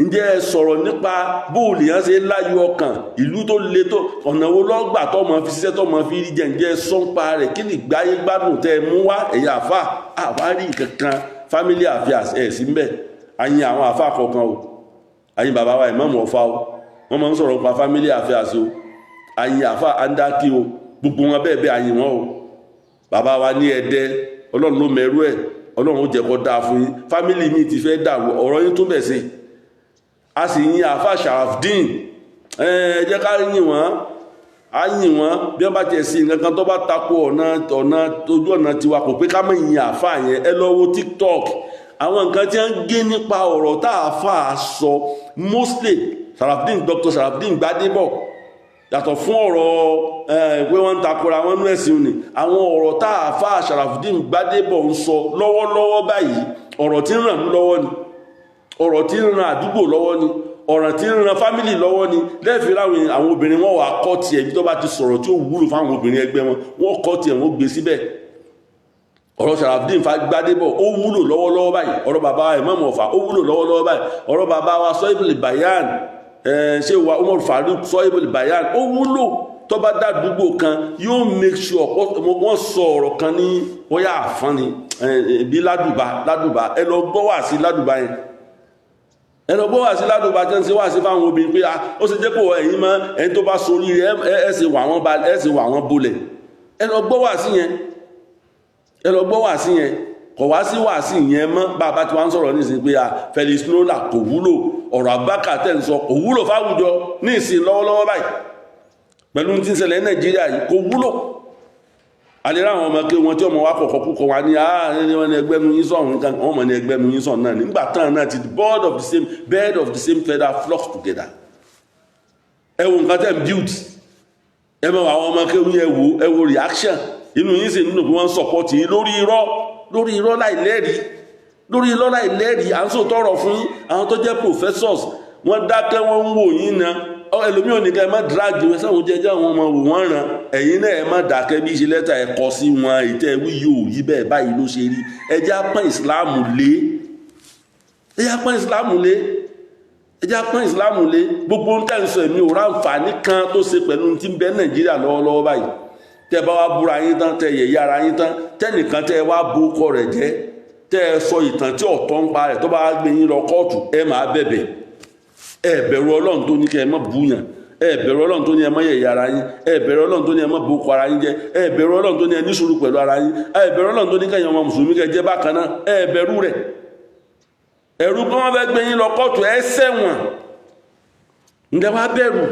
Ǹjẹ́ ẹ sọ̀rọ̀ nípa bóòlù yẹn ṣe láyọ̀ ọkàn, ìlú tó le tó, ọ̀nà wo lọ́gbà tó mọ̀ fi ṣiṣẹ́, tó mọ̀ fi rí jẹ? Ǹjẹ́ sọ́npa rẹ̀? Kí ni ìgbáyé gbádùn tẹ́ ẹ mú wá? Ẹ̀yà àfà àwárí kankan, family affairs ẹ̀ sí mbẹ̀. Ayin àwọn àfà kọ̀ọ̀kan o, ayin bàbá wa Ìmáàmù Ọ̀fà o, wọ́n máa ń sọ̀rọ̀ nípa family affairs o. Ayin àfà andaki o, gbogbo wọn bẹ́ẹ̀ bẹ́ẹ̀, ayin wọn o. Bàbá wa ní Ẹdẹ, Ọlọ́run ló mẹ́rú ẹ̀, Ọlọ́run ó jẹ́ kó dáa fún yín. Family mi ti fẹ́ dàrú, ọ̀rọ̀ yín tó bẹ̀ sí. A sì yin àfà Sharafdin. Ẹ jẹ́ ká yìn wọ́n, á yìn wọ́n. Bí wọ́n bá tiẹ̀ sí nǹkan kan tó bá tako ọ̀nà ojú ọ̀nà tiwa, kò pé ká má yin àfà yẹn. Ẹ lọ wo TikTok, àwọn nǹkan tí wọ́n gé nípa ọ̀rọ̀ tá àfà sọ, mostly Sharafdin, Dr. Sharafdin Gbadebo, yàtọ̀ fún ọ̀rọ̀ pé wọ́n ń takora wọn nú ẹ̀sìn ni. Àwọn ọ̀rọ̀ tá àfà Sharafdin Gbadebo ń sọ lọ́wọ́lọ́wọ́ báyìí, ọ̀rọ̀ tí ń ràn lọ́wọ́ ni, ọ̀rọ̀ tí ń ran àdúgbò lọ́wọ́ ni, ọ̀rọ̀ tí ń ran family lọ́wọ́ ni. Lẹ́ẹ̀fì láwọn àwọn obìnrin wọn wà kọ́ tiẹ̀, bí tó bá ti sọ̀rọ̀ tí ó wúlò fáwọn obìnrin ẹgbẹ́ wọn, wọ́n kọ́ tiẹ̀, wọ́n gbé síbẹ̀. Ọ̀rọ̀ Sharafdin Gbadebo ó wúlò lọ́wọ́lọ́wọ́ báyìí. Ọ̀rọ̀ bàbá Ìmáàmù Ọ̀fà ó wúlò lọ́wọ́lọ́wọ́ báyìí. Ọ̀rọ̀ bàbá wa Sọ́ìbìlì Bayan, ṣé wa Umar Faruk Sọ́ìbìlì Bayan, ó wúlò. Tó bá dàdúgbò kan, yóò make sure wọ́n sọ ọ̀rọ̀ kan ní bóyá àfọ́n ni bí ládùbà ládùbà. Ẹ lọ gbọ́ wà sí ládùbà yẹn, ẹ lọ gbọ́ wà sí ládùbà tẹ́ ń ṣe wà sí fáwọn obìnrin pé ó ṣe jẹ́ pé ẹ̀yin mọ́ ẹni tó bá sorí rẹ̀, ẹ ṣe wà wọ́n ba, ẹ ṣe wà wọ́n bolẹ̀. Ẹ lọ gbọ́ wà sí yẹn, ẹ lọ gbọ́ wà sí yẹn. Kọ̀ wá sí wà sí yẹn mọ́. Bàbá tí wọ́n ń sọ̀rọ̀ nísìnyí pé Felix Nola kò wúlò, ọ̀rọ̀ Abubakar tẹ̀ ń sọ kò wúlò fáwùjọ ní ìsìn lọ́wọ́lọ́wọ́ báyìí, pẹ̀lú tí ń ṣẹlẹ̀ ní Nàìjíríà yìí, kò wúlò. Alẹ́ àwọn ọmọ kí wọn tí ọmọ wa kọ̀kọ́ kúkọ wa ní ààrẹ wọn ní ẹgbẹ́ nu yín sọ̀rọ̀ nǹkan, wọn mọ̀ ní ẹgbẹ́ nu yín sọ̀rọ̀ náà nígbà tán náà ti bird of the same bird of the same feather flocks together. Ẹ wo nǹkan tẹ̀ ń build. Ẹ mọ àwọn ọmọ kí wọn, ẹ wo reaction inú yín sì nínú bí wọ́n ń support yín lórí irọ́, lórí irọ́ láì lẹ́rìí, lórí irọ́ láì lẹ́rìí. À ń sọ tọrọ fún yín. Àwọn tó jẹ́ professors, Wọ́n dákẹ́, wọ́n ń wò yín na. Ẹlòmíì ò ní ká ẹ má dírágì wọn sáwọn jẹjẹ àwọn ọmọ wò wọ́n ràn. Ẹ̀yin náà, ẹ má dákẹ́. Bí ṣe lẹ́tà ẹ kọ sí wọn, ìtẹ́ wí yóò yí bẹ́ẹ̀, báyìí ló ṣe rí. Ẹ jẹ́ á pọ́n ìsìláàmù lé, ẹ jẹ́ á pọ́n ìsìláàmù lé, ẹ jẹ́ á pọ́n ìsìláàmù lé. Gbogbo ń tẹ̀sán, èmi ò ráǹfààní kan tó ṣe pẹ̀lú tí ń bẹ Nàìjíríà lọ́wọ́lọ́wọ́ báyìí. Tẹ́ bá wá búra yín tán, tẹ́ yẹ̀yẹ́ ara yín tán, tẹ́nìkan tẹ́ wá bó kọ rẹ̀ jẹ́, tẹ́ ẹ sọ ìtàn tí ọ̀tọ̀ ń pa rẹ̀, tó bá gbé yín lọ kóòtù, ẹ máa bẹ̀bẹ̀. Ẹ bẹ̀rù Ọlọ́run tó ní kẹ́ ẹ má búyàn. Ẹ bẹ̀rù Ọlọ́run tó ní ẹ má yẹ̀yẹ́ ara yín. Ẹ bẹ̀rù Ọlọ́run tó ní ẹ má bó kọ ara yín jẹ́. Ẹ bẹ̀rù Ọlọ́run tó ní ẹ ní sùúrù pẹ̀lú ara yín. Ẹ bẹ̀rù Ọlọ́run tó ní kẹ́yìn ọmọ mùsùlùmí kẹ́ jẹ́ bákan náà. Ẹ bẹ̀rù rẹ̀. Ẹ̀rù pé wọ́n fẹ́ gbé yín lọ kóòtù, ẹ ṣẹ̀wọ̀n. Ǹjẹ́ wàá bẹ̀rù?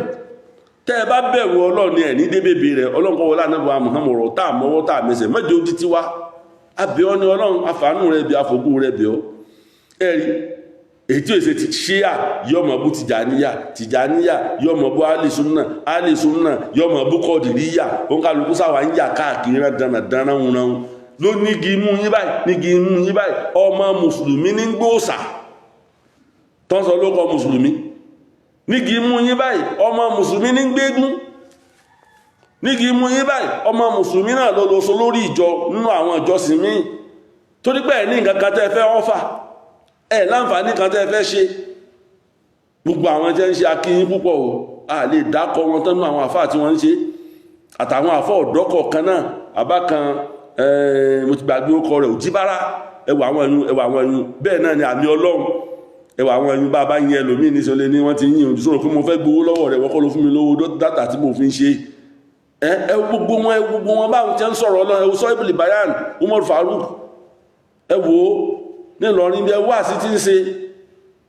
Tẹ́ ẹ bá bẹ̀rù Ọlọ́run ni ẹ̀ ní débèbè rẹ̀. Ọlọ́run kọ́ wọlé ànábọ̀ Muhammad, ọ̀rọ̀ tá a mọ́wọ́ tá a mẹsẹ̀ mẹ́jọ ojú ti wá abẹ́ ọ ní Ọlọ́run, àfàánú rẹ̀ bí àfọ̀gùn rẹ̀ bẹ̀ ọ́. Ẹ̀rí èyí tí èsè ti ṣíà yọmọ bú Tìjàníyà, Tìjàníyà yọmọ bú alìsúnà, alìsúnà yọmọ bú Kọdìríyà. Òǹkàlùkù sáwà ń yà káàkiri dánadáná wúnáwó ló nígi mú yín báyìí, nígi mú yín báyìí. Ọmọ mùsùlùmí ní gbóòsà tọ́sọ ló kọ mùsùlùmí nígi mú yín báyìí. Ọmọ mùsùlùmí ní gbégún nígi mú yín báyìí. Ọmọ mùsùlùmí náà ló lọ sọ lórí ìjọ nínú àwọn ìjọsìn míì, torí pé ẹ̀ ní nǹkan kan tẹ́ fẹ́ ọ́fà ẹ̀, láǹfààní kan tẹ́ fẹ́ ṣe. Gbogbo àwọn tẹ́ ń ṣe, akíyín púpọ̀ o. A lè dákọ wọn tán nínú àwọn àfáà tí wọ́n ń ṣe, àtàwọn àfọ́ ọ̀dọ́ kọ̀ọ̀kan náà. Àbá kan, mo ti gbàgbé orúkọ rẹ̀, òjíbára. Ẹwà àwọn ẹyún, ẹwà àwọn ẹyún bẹ́ẹ̀ náà ni àmì Ọlọ́run. Ẹwà àwọn ẹyún bá bá yin ẹlòmíì ní sọlẹ̀ ní wọ́n ti yìn ojú sọ̀rọ̀ pé mo fẹ́ gbowó lọ́wọ́ rẹ̀. Wọ́n kọ́ ló fún mi lówó data tí mo fi ń ṣe. Ẹ ẹ gbogbo wọn, ẹ gbogbo wọn báwọn ti ń sọ̀rọ̀ Ọlọ́run. Ẹ wo sọ́ìbìlì Bayan Umar Farouk, ẹ wò ó nílọrin bí ẹ wá sí ti ń ṣe.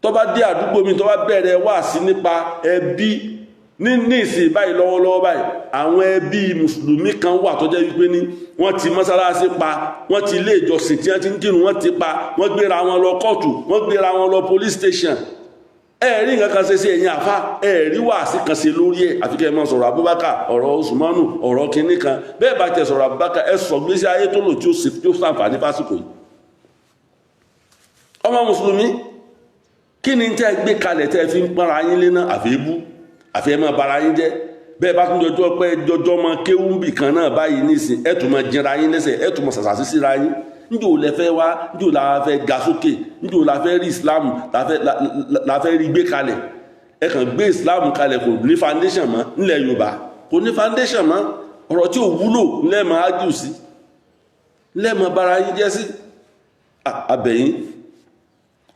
Tó bá dé àdúgbò mi, tó bá bẹ̀rẹ̀ wá sí nípa ẹbí ní ìsìn báyìí, lọ́wọ́lọ́wọ́ báyìí, àwọn ẹbí mùsùlùmí kan wà tó jẹ́ wípé ní wọ́n ti mọ́sálásí pa, wọ́n ti ilé ìjọsìn tí wọ́n ti ń kírun wọ́n ti pa, wọ́n gbéra wọn lọ kóòtù, wọ́n gbéra wọn lọ police station. Ẹ rí nǹkan kan ṣe sí ẹ̀yìn àfá, ẹ rí wàásí kan ṣe lórí ẹ̀, àfi kẹ́ ẹ máa sọ̀rọ̀ Abubakar, ọ̀rọ̀ Usmanu, ọ̀rọ̀ kinní kan. Bẹ́ẹ̀ bá tẹ sọ̀rọ̀ Abubakar, ẹ sọ gbèsè ayé tó lò tí ó ṣe tí ó ṣàǹfààní fásitì yìí. Ọmọ mùsùlùmí, kí ni tẹ́ gbé kalẹ̀ tẹ́ fi ń pọ́nra yín lé náà? Àfi ebú, àfi ẹ máa bara yín jẹ́. Bẹ́ẹ̀ bá tún jọjọ́ pé jọjọ́ mọ kéwú bì kan náà báyìí nísìn, ẹ tún máa jẹra yín lẹ́sẹ̀, ẹ tún máa ṣàṣàṣì síra yín. Njò lẹ fẹ́ wá? Njò la fẹ́ ga sókè? Njò la fẹ́ rí Islam la fẹ́ rí gbé kalẹ̀? Ẹ kàn gbé Islam kalẹ̀, kò ní foundation mọ́ nílẹ̀ Yorùbá, kò ní foundation mọ́. Ọ̀rọ̀ tí ò wúlò ńlẹ́ máa ágìw sí, ńlẹ́ máa bara yín jẹ́ sí. Abẹ̀yìn,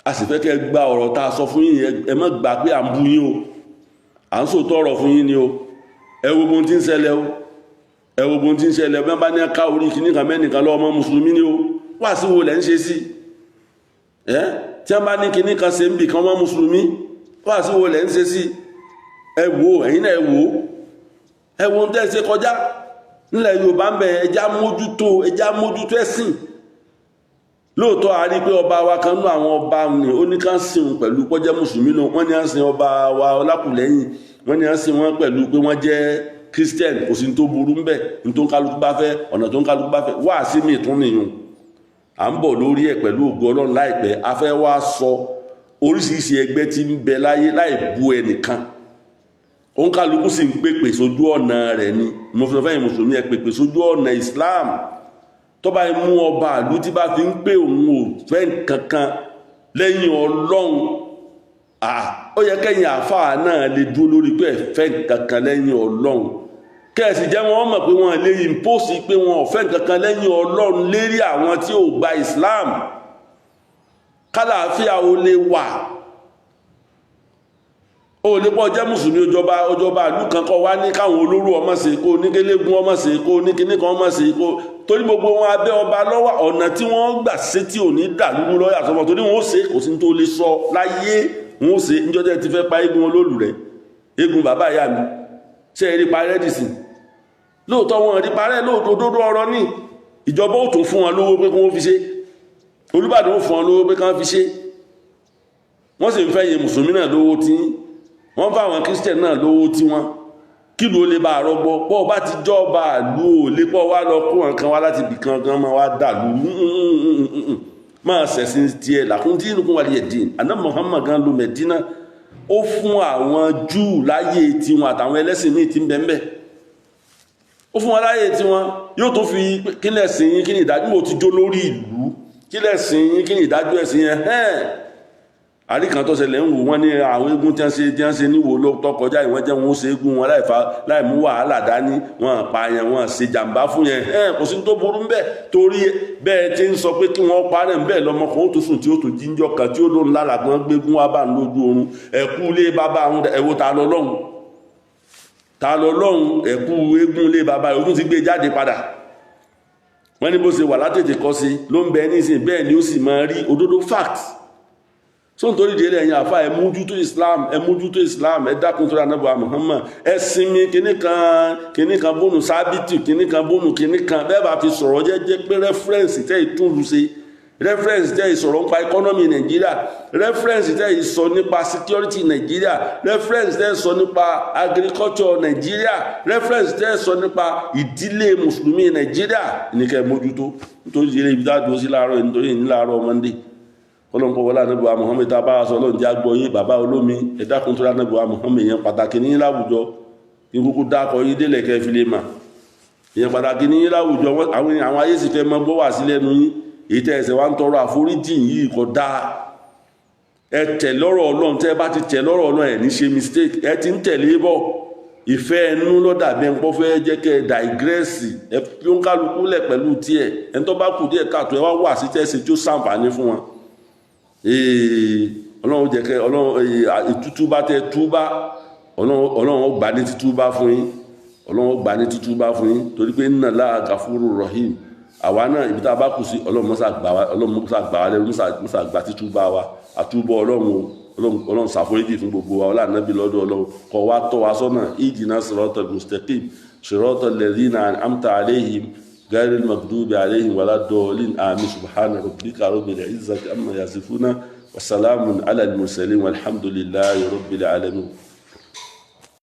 a sì fẹ́ kẹ́ gba ọ̀rọ̀ tá a sọ fún yín. Ẹ má gbà pé à ń bú yín o, à ń sòótọ́ ọ̀rọ̀ fún yín ni o. Ẹ wo ohun tí ń ṣẹlẹ̀ o, ẹ wo ohun tí ń ṣẹlẹ̀. Bí wọ́n bá ní ká orí kìíní kan mẹ́nìkan lọ́wọ́, ọmọ mùsùlùmí ni o. Wá sí wo lẹ́ ń ṣe sí ẹ́? Tí wọ́n bá ní kìíní kan ṣe ń bì kan, ọmọ mùsùlùmí, wá sí wo lẹ́ ń ṣe sí? Ẹ wo, ẹ̀yin náà, ẹ wo, ẹ wo ohun tẹ́ ẹ ṣe kọjá nílẹ̀ Yorùbá ń bẹ. Ẹjá mójútó, ẹjá mójútó ẹ̀sìn. Lóòótọ́, a rí pé ọba wa kan nú àwọn ọba ní ó ní ká sìn pẹ̀lú pọ́jẹ́ mùsùlùmí náà. Wọ́n ní à ń sin ọba wa Ọlákùlẹ́yìn, wọ́n ní à ń sin wọ́n pẹ̀lú pé wọ́n jẹ́ Christian. Kò sí ní tó burú ńbẹ̀. Ní tó ń kálukú bá fẹ́, ọ̀nà tó ń kálukú bá fẹ́ wá sí mi tún nìyún. À ń bọ̀ lórí ẹ̀ pẹ̀lú ògo Ọlọ́run láìpẹ́. A fẹ́ wá sọ oríṣiríṣi ẹgbẹ́ tí ń bẹ láyé láì bú ẹnìkan. Òun kálukú sì ń pèpè sójú ọ̀nà rẹ̀ ni. Mo fi fẹ́yìn mùsùlùmí, ẹ pèpè sójú ọ̀nà Islam. Tó bá mú ọba àlú tí bá fi ń pè òun ò fẹ́ nǹkankan lẹ́yìn Ọlọ́run, ó yẹ kẹ́yìn àfáà náà lè dúró lórí pé ẹ fẹ́ nǹkankan lẹ́yìn Ọlọ́run, kẹ́ẹ̀sì jẹ́ wọ́n mọ̀ pé wọ́n lè impose pé wọ́n ò fẹ́ nǹkankan lẹ́yìn Ọlọ́run lérí àwọn tí ò gba Islam, kálàáfíà ó lè wà. Ó lè pọ̀ jẹ́ mùsùlùmí, ọjọba ọjọba ìlú kan, kọ́ wá ní káwọn olóró ọmọ ṣe, kó ní kélégun ọmọ ṣe, kó ní kíní kan ọmọ ṣe, kó torí gbogbo wọn abẹ́ ọba lọ́wọ́. Ọ̀nà tí wọ́n gbà ṣe tí ò ní dà lúrú lọ́yà sọmọ, torí wọn ó ṣe, kò sí tó lè sọ láyé, wọn ó ṣe. Níjọ́ tẹ́ ti fẹ́ pa eégún olólù rẹ̀, eégún bàbá ìyá mi, ṣe é rí parẹ́ dìsìn? Lóòótọ́ wọn rí parẹ́. Lóòótọ́, òdodo ọ̀rọ̀ ní ìjọba ó tún fún wọn lówó pé kí wọ́n fi ṣe. Olúbàdàn ó fún wọn lówó pé kí wọ́n fi ṣe. Wọ́n sì ń fẹ́ yin mùsùlùmí náà lówó tí wọ́n fún àwọn Christian náà lówó tí wọ́n kí ló lè bá àrọ́gbọ́ pọ́ bá ti jọba ìlú, ò lè pọ́ wá lọ kó nǹkan wá láti ibì kan gan máa wá dàlú, máa ṣẹ̀sìn tiẹ̀. Làkún tí inú kún wà lè dín àná. Muhammad gan lu Mẹ̀dínà, Ó fún àwọn Júù láyé tiwọn àtàwọn ẹlẹ́sìn míì tí ń bẹ ń bẹ, ó fún wọn láyé tiwọn. Yóò tó fi kí lẹ̀sìn yín, kí ni ìdájọ́? Mo ti jó lórí ìlú, kí lẹ̀sìn yín, kí ni ìdájọ́ ẹ̀sìn yẹn? Hẹ́n àríkàn tó ṣẹlẹ̀ ń wò wọ́n ní àwọn eégún tí wọ́n ṣe, tí wọ́n ṣe níwò ló tó kọjá. Ìwọ́n jẹ́ wọn ó ṣe eégún wọn láì fa, láì mú wàhálà dání, wọn pààyàn, wọn ṣe jàǹbá fún yẹn. Hẹ́n kò sí tó burú ń bẹ̀, torí bẹ́ẹ̀ tí ń sọ pé kí wọ́n parẹ́ ń bẹ́ẹ̀, lọ́mọ kan ó tó sùn tí ó tó jíjọ́ kan tí ó lóun lálàá kan gbégún wá bá ń lójú oorun. Ẹ̀kú ilé bàbá àwọn ẹ̀wò, ta lọ lọ́hùn, ta lọ lọ́hùn? Ẹ̀kú eégún ilé bàbá rẹ̀ ó tún ti gbé jáde padà. Wọ́n ní bó ṣe wà látètè kọ́ sí ló ń bẹ nísìn, bẹ́ẹ̀ ni ó sì máa rí òdodo, fact. So nítorí délé, ẹ̀yin àfa, ẹ mójútó Islam, ẹ mójútó Islam, ẹ dákun tó rà nábọ̀ Muhammad. Ẹ sinmi kíní kan, kíní kan bónú sábìtì, kíní kan bónú kíní kan. Bẹ́ẹ̀ bá fi sọ̀rọ̀ jẹ́jẹ́ pé reference tẹ́ ìtúnlu ṣe, reference tẹ́ ìsọ̀rọ̀ nípa economy Nàìjíríà, reference tẹ́ ìsọ nípa security Nàìjíríà, reference tẹ́ ìsọ nípa agriculture Nàìjíríà, reference tẹ́ ìsọ nípa ìdílé mùsùlùmí Nàìjíríà ní kẹ́ mójútó. Nítorí ìdílé ibi tá a dúró sí láàárọ̀, nítorí ní láàárọ̀ Monday, ọlọ́run kọ́ wọlé ànábì wa Muhammad. Tá a bá sọ, Ọlọ́run jẹ́ àgbọ̀ yín. Bàbá olómi, ẹ dákun tó ànábì wa Muhammad. Yẹn pàtàkì ní láwùjọ, kí kúkú dákọ̀ yín délẹ̀ kẹ́ fi lè mà. Ìyẹn pàtàkì ní láwùjọ. Àwọn ayé sì fẹ́ mọ gbọ́ wà sí lẹ́nu yín. Èyí tẹ́ ẹsẹ̀ wa ń tọrọ àforíjì yìí kò dáa. Ẹ tẹ̀ lọ́rọ̀ Ọlọ́run. Tẹ́ ẹ bá ti tẹ̀ lọ́rọ̀ Ọlọ́run, ẹ̀ ní ṣe mistake. Ẹ ti ń tẹ̀lé bọ̀. Ìfẹ́ ẹnu lọ́dà bí ẹn pọ́ fẹ́ jẹ́ kẹ́ ẹ digress. Ẹ fi ó ń kálukú lẹ̀ pẹ̀lú tiẹ̀. Ẹni tó bá kù díẹ̀ káàtó, ẹ wá wà sí tẹ́sí tí ó ṣàǹfààní fún wọn. Ọlọ́run jẹ́ kẹ́ Ọlọ́run ìtútúbá tẹ túbá, Ọlọ́run ó gbà ní títúbá fún yín. Ọlọ́run ó gbà ní títúbá fún yín, torí pé inna Allaha gafuru rahim. Àwa náà, ibi tá a bá kù sí, Ọlọ́run mọ́sà gbà wá, Ọlọ́run mọ́sà gbà wá lẹ́rú, mọ́sà gbà títúbá wa àtúbọ̀. Ọlọ́run o, Ọlọ́run ṣàforíjì fún gbogbo wa. Ọlá Nábì lọ́dọ̀ Ọlọ́run kó wá tọ́ wa sọ́nà. Ihdina siratal mustaqim, siratal ladhina an'amta alayhim, ghayril maghdubi alayhim wala ddallin. Àmín. Subhana rabbika rabbil izzati amma yasifuna wa salamun ala al mursalin, walhamdulillahi rabbil alamin.